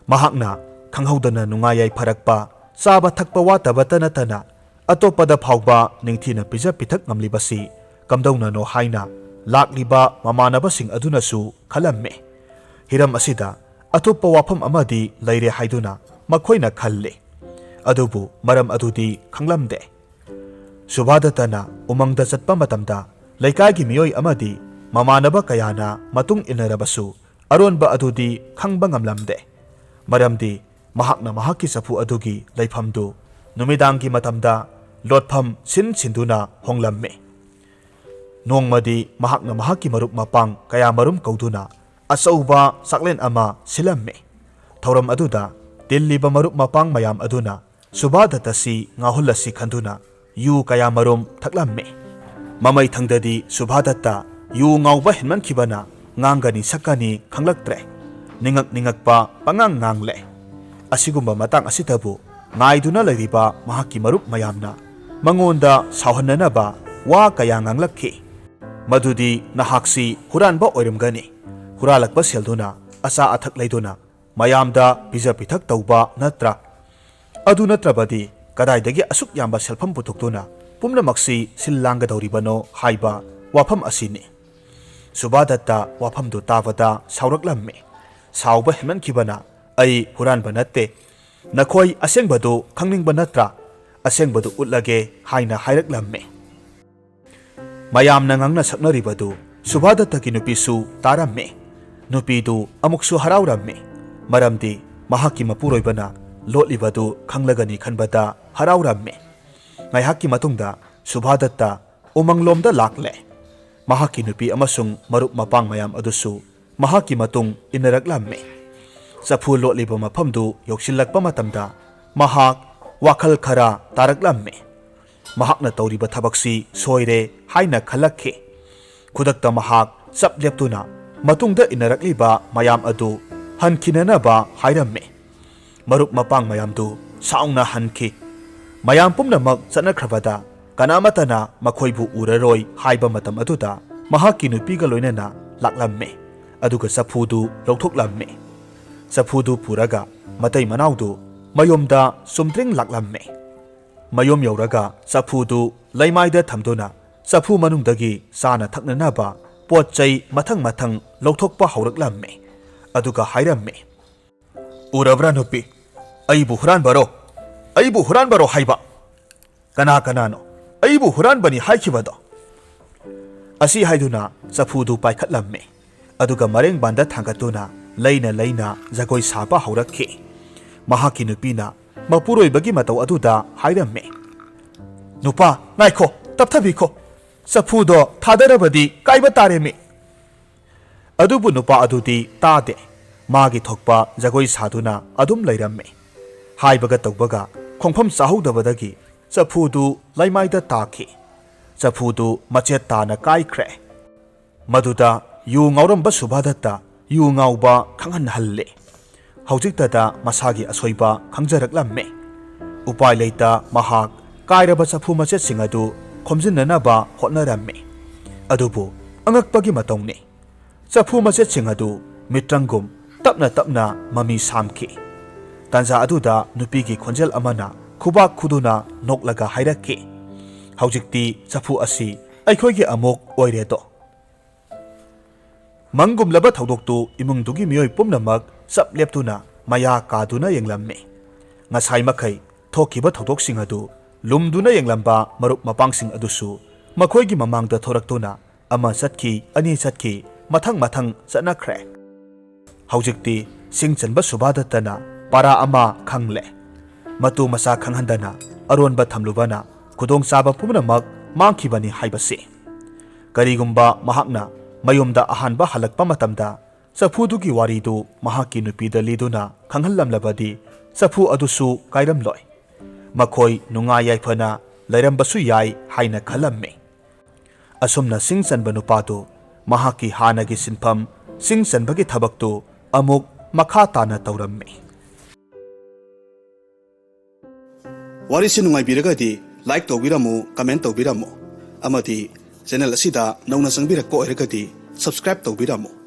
ꯃꯍꯥꯛꯅ ꯈꯪꯍꯧꯗꯅ ꯅꯨꯡꯉꯥꯏ ꯌꯥꯏꯐꯔꯛꯄ, ꯆꯥꯕ ꯊꯛꯄ ꯋꯥꯠꯇꯕꯇ ꯅꯠꯇꯅ ꯑꯇꯣꯞꯄꯗ ꯐꯥꯎꯕ ꯅꯤꯡꯊꯤꯅ ꯄꯤꯖ ꯄꯤꯊꯛ ꯉꯝꯂꯤꯕꯁꯤ ꯀꯝꯗꯧꯅꯅꯣ ꯍꯥꯏꯅ ꯂꯥꯛꯂꯤꯕ ꯃꯃꯥꯟꯅꯕꯁꯤꯡ ꯑꯗꯨꯅꯁꯨ ꯈꯜꯂꯝꯃꯤ꯫ ꯍꯤꯔꯝ ꯑꯁꯤꯗ ꯑꯇꯣꯞꯄ ꯋꯥꯐꯝ ꯑꯃꯗꯤ ꯂꯩꯔꯦ ꯍꯥꯏꯗꯨꯅ ꯃꯈꯣꯏꯅ ꯈꯜꯂꯤ꯫ ꯑꯗꯨꯕꯨ ꯃꯔꯝ ꯑꯗꯨꯗꯤ ꯈꯪꯂꯝꯗꯦ꯫ ꯁꯨꯚꯥꯗꯠꯇꯅ ꯎꯃꯪꯗ ꯆꯠꯄ ꯃꯇꯝꯗ ꯂꯩꯀꯥꯏꯒꯤ ꯃꯤꯑꯣꯏ ꯑꯃꯗꯤ ꯃꯃꯥꯟꯅꯕ ꯀꯌꯥꯅ ꯃꯇꯨꯡ ꯏꯟꯅꯔꯕꯁꯨ ꯑꯔꯣꯟꯕ ꯑꯗꯨꯗꯤ ꯈꯪꯕ ꯉꯝꯂꯝꯗꯦ꯫ ꯃꯔꯝꯗꯤ ꯃꯍꯥꯛꯅ ꯃꯍꯥꯛꯀꯤ ꯆꯐꯨ ꯑꯗꯨꯒꯤ ꯂꯩꯐꯝꯗꯨ ꯅꯨꯃꯤꯗꯥꯡꯒꯤ ꯃꯇꯝꯗ ꯂꯣꯠꯐꯝ ꯁꯤꯟ ꯁꯤꯟꯗꯨꯅ ꯍꯣꯡꯂꯝꯃꯤ꯫ ꯅꯣꯡꯃꯗꯤ ꯃꯍꯥꯛꯅ ꯃꯍꯥꯛꯀꯤ ꯃꯔꯨꯞ ꯃꯄꯥꯡ ꯀꯌꯥꯃꯔꯨꯝ ꯀꯧꯗꯨꯅ ꯑꯆꯧꯕ ꯆꯥꯛꯂꯦꯟ ꯑꯃ ꯁꯤꯜꯂꯝꯃꯤ꯫ ꯊꯧꯔꯝ ꯑꯗꯨꯗ ꯇꯤꯜꯂꯤꯕ ꯃꯔꯨꯞ ꯃꯄꯥꯡ ꯃꯌꯥꯝ ꯑꯗꯨꯅ ꯁꯨꯚꯥꯗꯠꯇꯁꯤ ꯉꯥꯎꯍꯜꯂꯁꯤ ꯈꯟꯗꯨꯅ ꯌꯨ ꯀꯌꯥꯃꯔꯨꯝ ꯊꯛꯂꯝꯃꯤ꯫ ꯃꯃꯩ ꯊꯪꯗꯗꯤ ꯁꯨꯚꯥꯗꯠꯇ ꯌꯨ ꯉꯥꯎꯕ ꯍꯦꯟꯃꯟꯈꯤꯕꯅ ꯉꯥꯡꯒꯅꯤ ꯁꯛꯀꯅꯤ ꯈꯪꯂꯛꯇ꯭ꯔꯦ꯫ ꯅꯤꯡꯉꯛ ꯅꯤꯡꯉꯛꯄ ꯄꯉꯥꯡ ꯉꯥꯡꯂꯦ꯫ ꯑꯁꯤꯒꯨꯝꯕ ꯃꯇꯥꯡ ꯑꯁꯤꯗꯕꯨ ꯉꯥꯏꯗꯨꯅ ꯂꯩꯔꯤꯕ ꯃꯍꯥꯛꯀꯤ ꯃꯔꯨꯞ ꯃꯌꯥꯝꯅ ꯃꯉꯣꯟꯗ ꯁꯥꯎꯍꯟꯅꯅꯕ ꯋꯥ ꯀꯌꯥ ꯉꯥꯡꯂꯛꯈꯤ꯫ ꯃꯗꯨꯗꯤ ꯅꯍꯥꯛꯁꯤ ꯍꯨꯔꯥꯟꯕ ꯑꯣꯏꯔꯝꯒꯅꯤ꯫ ꯍꯨꯔꯥꯜꯂꯛꯄ ꯁꯦꯜꯗꯨꯅ ꯑꯆꯥ ꯑꯊꯛ ꯂꯩꯗꯨꯅ ꯃꯌꯥꯝꯗ ꯄꯤꯖ ꯄꯤꯊꯛ ꯇꯧꯕ ꯅꯠꯇ꯭ꯔꯥ? ꯑꯗꯨ ꯅꯠꯇ꯭ꯔꯕꯗꯤ ꯀꯗꯥꯏꯗꯒꯤ ꯑꯁꯨꯛ ꯌꯥꯝꯕ ꯁꯦꯜꯐꯝ ꯄꯨꯊꯣꯛꯇꯨꯅ ꯄꯨꯝꯅꯃꯛꯁꯤ ꯁꯤꯜ ꯂꯥꯡꯒꯗꯧꯔꯤꯕꯅꯣ ꯍꯥꯏꯕ ꯋꯥꯐꯝ ꯑꯁꯤꯅꯤ꯫ ꯁꯨꯚꯥꯗꯠꯇ ꯋꯥꯐꯝꯗꯨ ꯇꯥꯕꯗ ꯁꯥꯎꯔꯛꯂꯝꯃꯤ꯫ ꯁꯥꯎꯕ ꯍꯦꯟꯃꯟꯈꯤꯕꯅ, "ꯑꯩ ꯍꯨꯔꯥꯟꯕ ꯅꯠꯇꯦ꯫ ꯅꯈꯣꯏ ꯑꯁꯦꯡꯕꯗꯨ ꯈꯪꯅꯤꯡꯕ ꯅꯠꯇ꯭ꯔꯥ? ꯑꯁꯦꯡꯕꯗꯨ ꯎꯠꯂꯒꯦ" ꯍꯥꯏꯅ ꯍꯥꯏꯔꯛꯂꯝꯃꯤ꯫ ꯃꯌꯥꯝꯅ ꯉꯥꯡꯅ ꯁꯛꯅꯔꯤꯕꯗꯨ ꯁꯨꯚꯥꯗꯠꯇꯒꯤ ꯅꯨꯄꯤꯁꯨ ꯇꯥꯔꯝꯃꯤ꯫ ꯅꯨꯄꯤꯗꯨ ꯑꯃꯨꯛꯁꯨ ꯍꯔꯥꯎꯔꯝꯃꯤ꯫ ꯃꯔꯝꯗꯤ ꯃꯍꯥꯛꯀꯤ ꯃꯄꯨꯔꯣꯏꯕꯅ ꯂꯣꯠꯂꯤꯕꯗꯨ ꯈꯪꯂꯒꯅꯤ ꯈꯟꯕꯗ ꯍꯔꯥꯎꯔꯝꯃꯤ꯫ ꯉꯥꯏꯍꯥꯛꯀꯤ ꯃꯇꯨꯡꯗ ꯁꯨꯚꯥꯗꯠꯇ ꯎꯃꯪꯂꯣꯝꯗ ꯂꯥꯛꯂꯦ꯫ ꯃꯍꯥꯛꯀꯤ ꯅꯨꯄꯤ ꯑꯃꯁꯨꯡ ꯃꯔꯨꯞ ꯃꯄꯥꯡ ꯃꯌꯥꯝ ꯑꯗꯨꯁꯨ ꯃꯍꯥꯛꯀꯤ ꯃꯇꯨꯡ ꯏꯟꯅꯔꯛꯂꯝꯃꯤ꯫ ꯆꯐꯨ ꯂꯣꯠꯂꯤꯕ ꯃꯐꯝꯗꯨ ꯌꯧꯁꯤꯜꯂꯛꯄ ꯃꯇꯝꯗ ꯃꯍꯥꯛ ꯋꯥꯈꯜ ꯈꯔ ꯇꯥꯔꯛꯂꯝꯃꯤ꯫ ꯃꯍꯥꯛꯅ ꯇꯧꯔꯤꯕ ꯊꯕꯛꯁꯤ ꯁꯣꯏꯔꯦ ꯍꯥꯏꯅ ꯈꯜꯂꯛꯈꯤ꯫ ꯈꯨꯗꯛꯇ ꯃꯍꯥꯛ ꯆꯞ ꯂꯦꯞꯇꯨꯅ ꯃꯇꯨꯡꯗ ꯏꯟꯅꯔꯛꯂꯤꯕ ꯃꯌꯥꯝ ꯑꯗꯨ ꯍꯟꯈꯤꯅꯅꯕ ꯍꯥꯏꯔꯝꯃꯤ꯫ ꯃꯔꯨꯞ ꯃꯄꯥꯡ ꯃꯌꯥꯝꯗꯨ ꯁꯥꯎꯅ ꯍꯟꯈꯤ꯫ ꯃꯌꯥꯝ ꯄꯨꯝꯅꯃꯛ ꯆꯠꯅꯈ꯭ꯔꯕꯗ ꯀꯅꯥꯃꯠꯇꯅ ꯃꯈꯣꯏꯕꯨ ꯎꯔꯔꯣꯏ ꯍꯥꯏꯕ ꯃꯇꯝ ꯑꯗꯨꯗ ꯃꯍꯥꯛꯀꯤ ꯅꯨꯄꯤꯒ ꯂꯣꯏꯅꯅ ꯂꯥꯛꯂꯝꯃꯤ꯫ ꯑꯗꯨꯒ ꯆꯐꯨꯗꯨ ꯂꯧꯊꯣꯛꯂꯝꯃꯤ꯫ ꯆꯐꯨꯗꯨ ꯄꯨꯔꯒ ꯃꯇꯩ ꯃꯅꯥꯎꯗꯨ ꯃꯌꯨꯝꯗ ꯆꯨꯝꯗ꯭ꯔꯤꯡ ꯂꯥꯛꯂꯝꯃꯤ꯫ ꯃꯌꯨꯝ ꯌꯧꯔꯒ ꯆꯐꯨꯗꯨ ꯂꯩꯃꯥꯏꯗ ꯊꯝꯗꯨꯅ ꯆꯐꯨ ꯃꯅꯨꯡꯗꯒꯤ ꯆꯥꯅ ꯊꯛꯅꯅꯕ ꯄꯣꯠ ꯆꯩ ꯃꯊꯪ ꯃꯊꯪ ꯂꯧꯊꯣꯛꯄ ꯍꯧꯔꯛꯂꯝꯃꯤ꯫ ꯑꯗꯨꯒ ꯍꯥꯏꯔꯝꯃꯤ, "ꯎꯔꯕ꯭ꯔꯥ ꯅꯨꯄꯤ? ꯑꯩꯕꯨ ꯍꯨꯔꯥꯟꯕꯔꯣ? ꯑꯩꯕꯨ ꯍꯨꯔꯥꯟꯕꯔꯣ ꯍꯥꯏꯕ? ꯀꯅꯥ ꯀꯅꯥꯅꯣ ꯑꯩꯕꯨ ꯍꯨꯔꯥꯟꯕꯅꯤ ꯍꯥꯏꯈꯤꯕꯗꯣ?" ꯑꯁꯤ ꯍꯥꯏꯗꯨꯅ ꯆꯐꯨꯗꯨ ꯄꯥꯏꯈꯠꯂꯝꯃꯤ꯫ ꯑꯗꯨꯒ ꯃꯔꯦꯡꯕꯥꯟꯗ ꯊꯥꯡꯒꯠꯇꯨꯅ ꯂꯩꯅ ꯂꯩꯅ ꯖꯒꯣꯏ ꯁꯥꯕ ꯍꯧꯔꯛꯈꯤ꯫ ꯃꯍꯥꯛꯀꯤ ꯅꯨꯄꯤꯅ ꯃꯄꯨꯔꯣꯏꯕꯒꯤ ꯃꯇꯧ ꯑꯗꯨꯗ ꯍꯥꯏꯔꯝꯃꯤ, "ꯅꯨꯄꯥ, ꯉꯥꯏꯈꯣ, ꯇꯞꯊꯕꯤꯈꯣ꯫ ꯆꯐꯨꯗꯣ ꯊꯥꯗꯔꯕꯗꯤ ꯀꯥꯏꯕ ꯇꯥꯔꯦꯃꯤ꯫" ꯑꯗꯨꯕꯨ ꯅꯨꯄꯥ ꯑꯗꯨꯗꯤ ꯇꯥꯗꯦ꯫ ꯃꯥꯒꯤ ꯊꯣꯛꯄ ꯖꯒꯣꯏ ꯁꯥꯗꯨꯅ ꯑꯗꯨꯝ ꯂꯩꯔꯝꯃꯤ꯫ ꯍꯥꯏꯕꯒ ꯇꯧꯕꯒ ꯈꯣꯡꯐꯝ ꯆꯥꯍꯧꯗꯕꯗꯒꯤ ꯆꯐꯨꯗꯨ ꯂꯩꯃꯥꯏꯗ ꯇꯥꯈꯤ꯫ ꯆꯐꯨꯗꯨ ꯃꯆꯦꯠ ꯇꯥꯅ ꯀꯥꯏꯈ꯭ꯔꯦ꯫ ꯃꯗꯨꯗ ꯌꯨ ꯉꯥꯎꯔꯝꯕ ꯁꯨꯕꯥꯗꯠꯇ ꯌꯨ ꯉꯥꯎꯕ ꯈꯪꯍꯟꯍꯜꯂꯦ꯫ ꯍꯧꯖꯤꯛꯇꯗ ꯃꯁꯥꯒꯤ ꯑꯁꯣꯏꯕ ꯈꯪꯖꯔꯛꯂꯝꯃꯦ꯫ ꯎꯄꯥꯏ ꯂꯩꯇ ꯃꯍꯥꯛ ꯀꯥꯏꯔꯕ ꯆꯐꯨ ꯃꯆꯦꯠꯁꯤꯡ ꯑꯗꯨ ꯈꯣꯝꯖꯤꯟꯅꯅꯕ ꯍꯣꯠꯅꯔꯝꯃꯤ꯫ ꯑꯗꯨꯕꯨ ꯑꯉꯛꯄꯒꯤ ꯃꯇꯧꯅꯤ꯫ ꯆꯐꯨ ꯃꯆꯦꯠꯁꯤꯡ ꯑꯗꯨ ꯃꯤꯇ꯭ꯔꯪꯒꯨꯝ ꯇꯞꯅ ꯇꯞꯅ ꯃꯃꯤ ꯁꯥꯝꯈꯤ꯫ ꯇꯥꯟꯖꯥ ꯑꯗꯨꯗ ꯅꯨꯄꯤꯒꯤ ꯈꯣꯟꯖꯦꯜ ꯑꯃꯅ ꯈꯨꯕꯥꯛ ꯈꯨꯗꯨꯅ ꯅꯣꯛꯂꯒ ꯍꯥꯏꯔꯛꯈꯤ, "ꯍꯧꯖꯤꯛꯇꯤ ꯆꯐꯨ ꯑꯁꯤ ꯑꯩꯈꯣꯏꯒꯤ ꯑꯃꯨꯛ ꯑꯣꯏꯔꯦꯗꯣ!" ꯃꯪꯒꯨꯝꯂꯕ ꯊꯧꯗꯣꯛꯇꯨ ꯏꯃꯨꯡꯗꯨꯒꯤ ꯃꯤꯑꯣꯏ ꯄꯨꯝꯅꯃꯛ ꯆꯞ ꯂꯦꯞꯇꯨꯅ ꯃꯌꯥ ꯀꯥꯗꯨꯅ ꯌꯦꯡꯂꯝꯃꯤ꯫ ꯉꯁꯥꯏ ꯃꯈꯩ ꯊꯣꯛꯈꯤꯕ ꯊꯧꯗꯣꯛꯁꯤꯡ ꯑꯗꯨ ꯂꯨꯝꯗꯨꯅ ꯌꯦꯡꯂꯝꯕ ꯃꯔꯨꯞ ꯃꯄꯥꯡꯁꯤꯡ ꯑꯗꯨꯁꯨ ꯃꯈꯣꯏꯒꯤ ꯃꯃꯥꯡꯗ ꯊꯣꯔꯛꯇꯨꯅ ꯑꯃ ꯆꯠꯈꯤ, ꯑꯅꯤ ꯆꯠꯈꯤ, ꯃꯊꯪ ꯃꯊꯪ ꯆꯠꯅꯈ꯭ꯔꯦ꯫ ꯍꯧꯖꯤꯛꯇꯤ ꯁꯤꯡ ꯆꯟꯕ ꯁꯨꯕꯥꯗꯠꯇꯅ ꯄꯥꯔꯥ ꯑꯃ ꯈꯪꯂꯦ꯫ ꯃꯇꯨ ꯃꯆꯥ ꯈꯪꯍꯟꯗꯅ ꯑꯔꯣꯟꯕ ꯊꯝꯂꯨꯕꯅ ꯈꯨꯗꯣꯡꯆꯥꯕ ꯄꯨꯝꯅꯃꯛ ꯃꯥꯡꯈꯤꯕꯅꯤ ꯍꯥꯏꯕꯁꯤ꯫ ꯀꯔꯤꯒꯨꯝꯕ ꯃꯍꯥꯛꯅ ꯃꯌꯨꯝꯗ ꯑꯍꯥꯟꯕ ꯍꯜꯂꯛꯄ ꯃꯇꯝꯗ ꯆꯐꯨꯗꯨꯒꯤ ꯋꯥꯔꯤꯗꯨ ꯃꯍꯥꯛꯀꯤ ꯅꯨꯄꯤꯗ ꯂꯤꯗꯨꯅ ꯈꯪꯍꯜꯂꯝꯂꯕꯗꯤ ꯆꯐꯨ ꯑꯗꯨꯁꯨ ꯀꯥꯏꯔꯝꯂꯣꯏ꯫ ꯃꯈꯣꯏ ꯅꯨꯡꯉꯥꯏ ꯌꯥꯏꯐꯅ ꯂꯩꯔꯝꯕꯁꯨ ꯌꯥꯏ ꯍꯥꯏꯅ ꯈꯜꯂꯝꯃꯤ꯫ ꯑꯁꯨꯝꯅ ꯁꯤꯡ ꯆꯟꯕ ꯅꯨꯄꯥꯗꯨ ꯃꯍꯥꯛꯀꯤ ꯍꯥꯟꯅꯒꯤ ꯁꯤꯟꯐꯝ, ꯁꯤꯡ ꯆꯟꯕꯒꯤ ꯊꯕꯛꯇꯨ ꯑꯃꯨꯛ ꯃꯈꯥ ꯇꯥꯅ ꯇꯧꯔꯝꯃꯤ꯫ ꯋꯥꯔꯤꯁꯤ ꯅꯨꯡꯉꯥꯏꯕꯤꯔꯒꯗꯤ like ꯇꯧꯕꯤꯔꯝꯃꯨ, comment ꯇꯧꯕꯤꯔꯝꯃꯨ, ꯑꯃꯗꯤ channel ꯑꯁꯤꯗ ꯅꯧꯅ ꯆꯪꯕꯤꯔꯛꯄ ꯑꯣꯏꯔꯒꯗꯤ subscribe ꯇꯧꯕꯤꯔꯝꯃꯨ꯫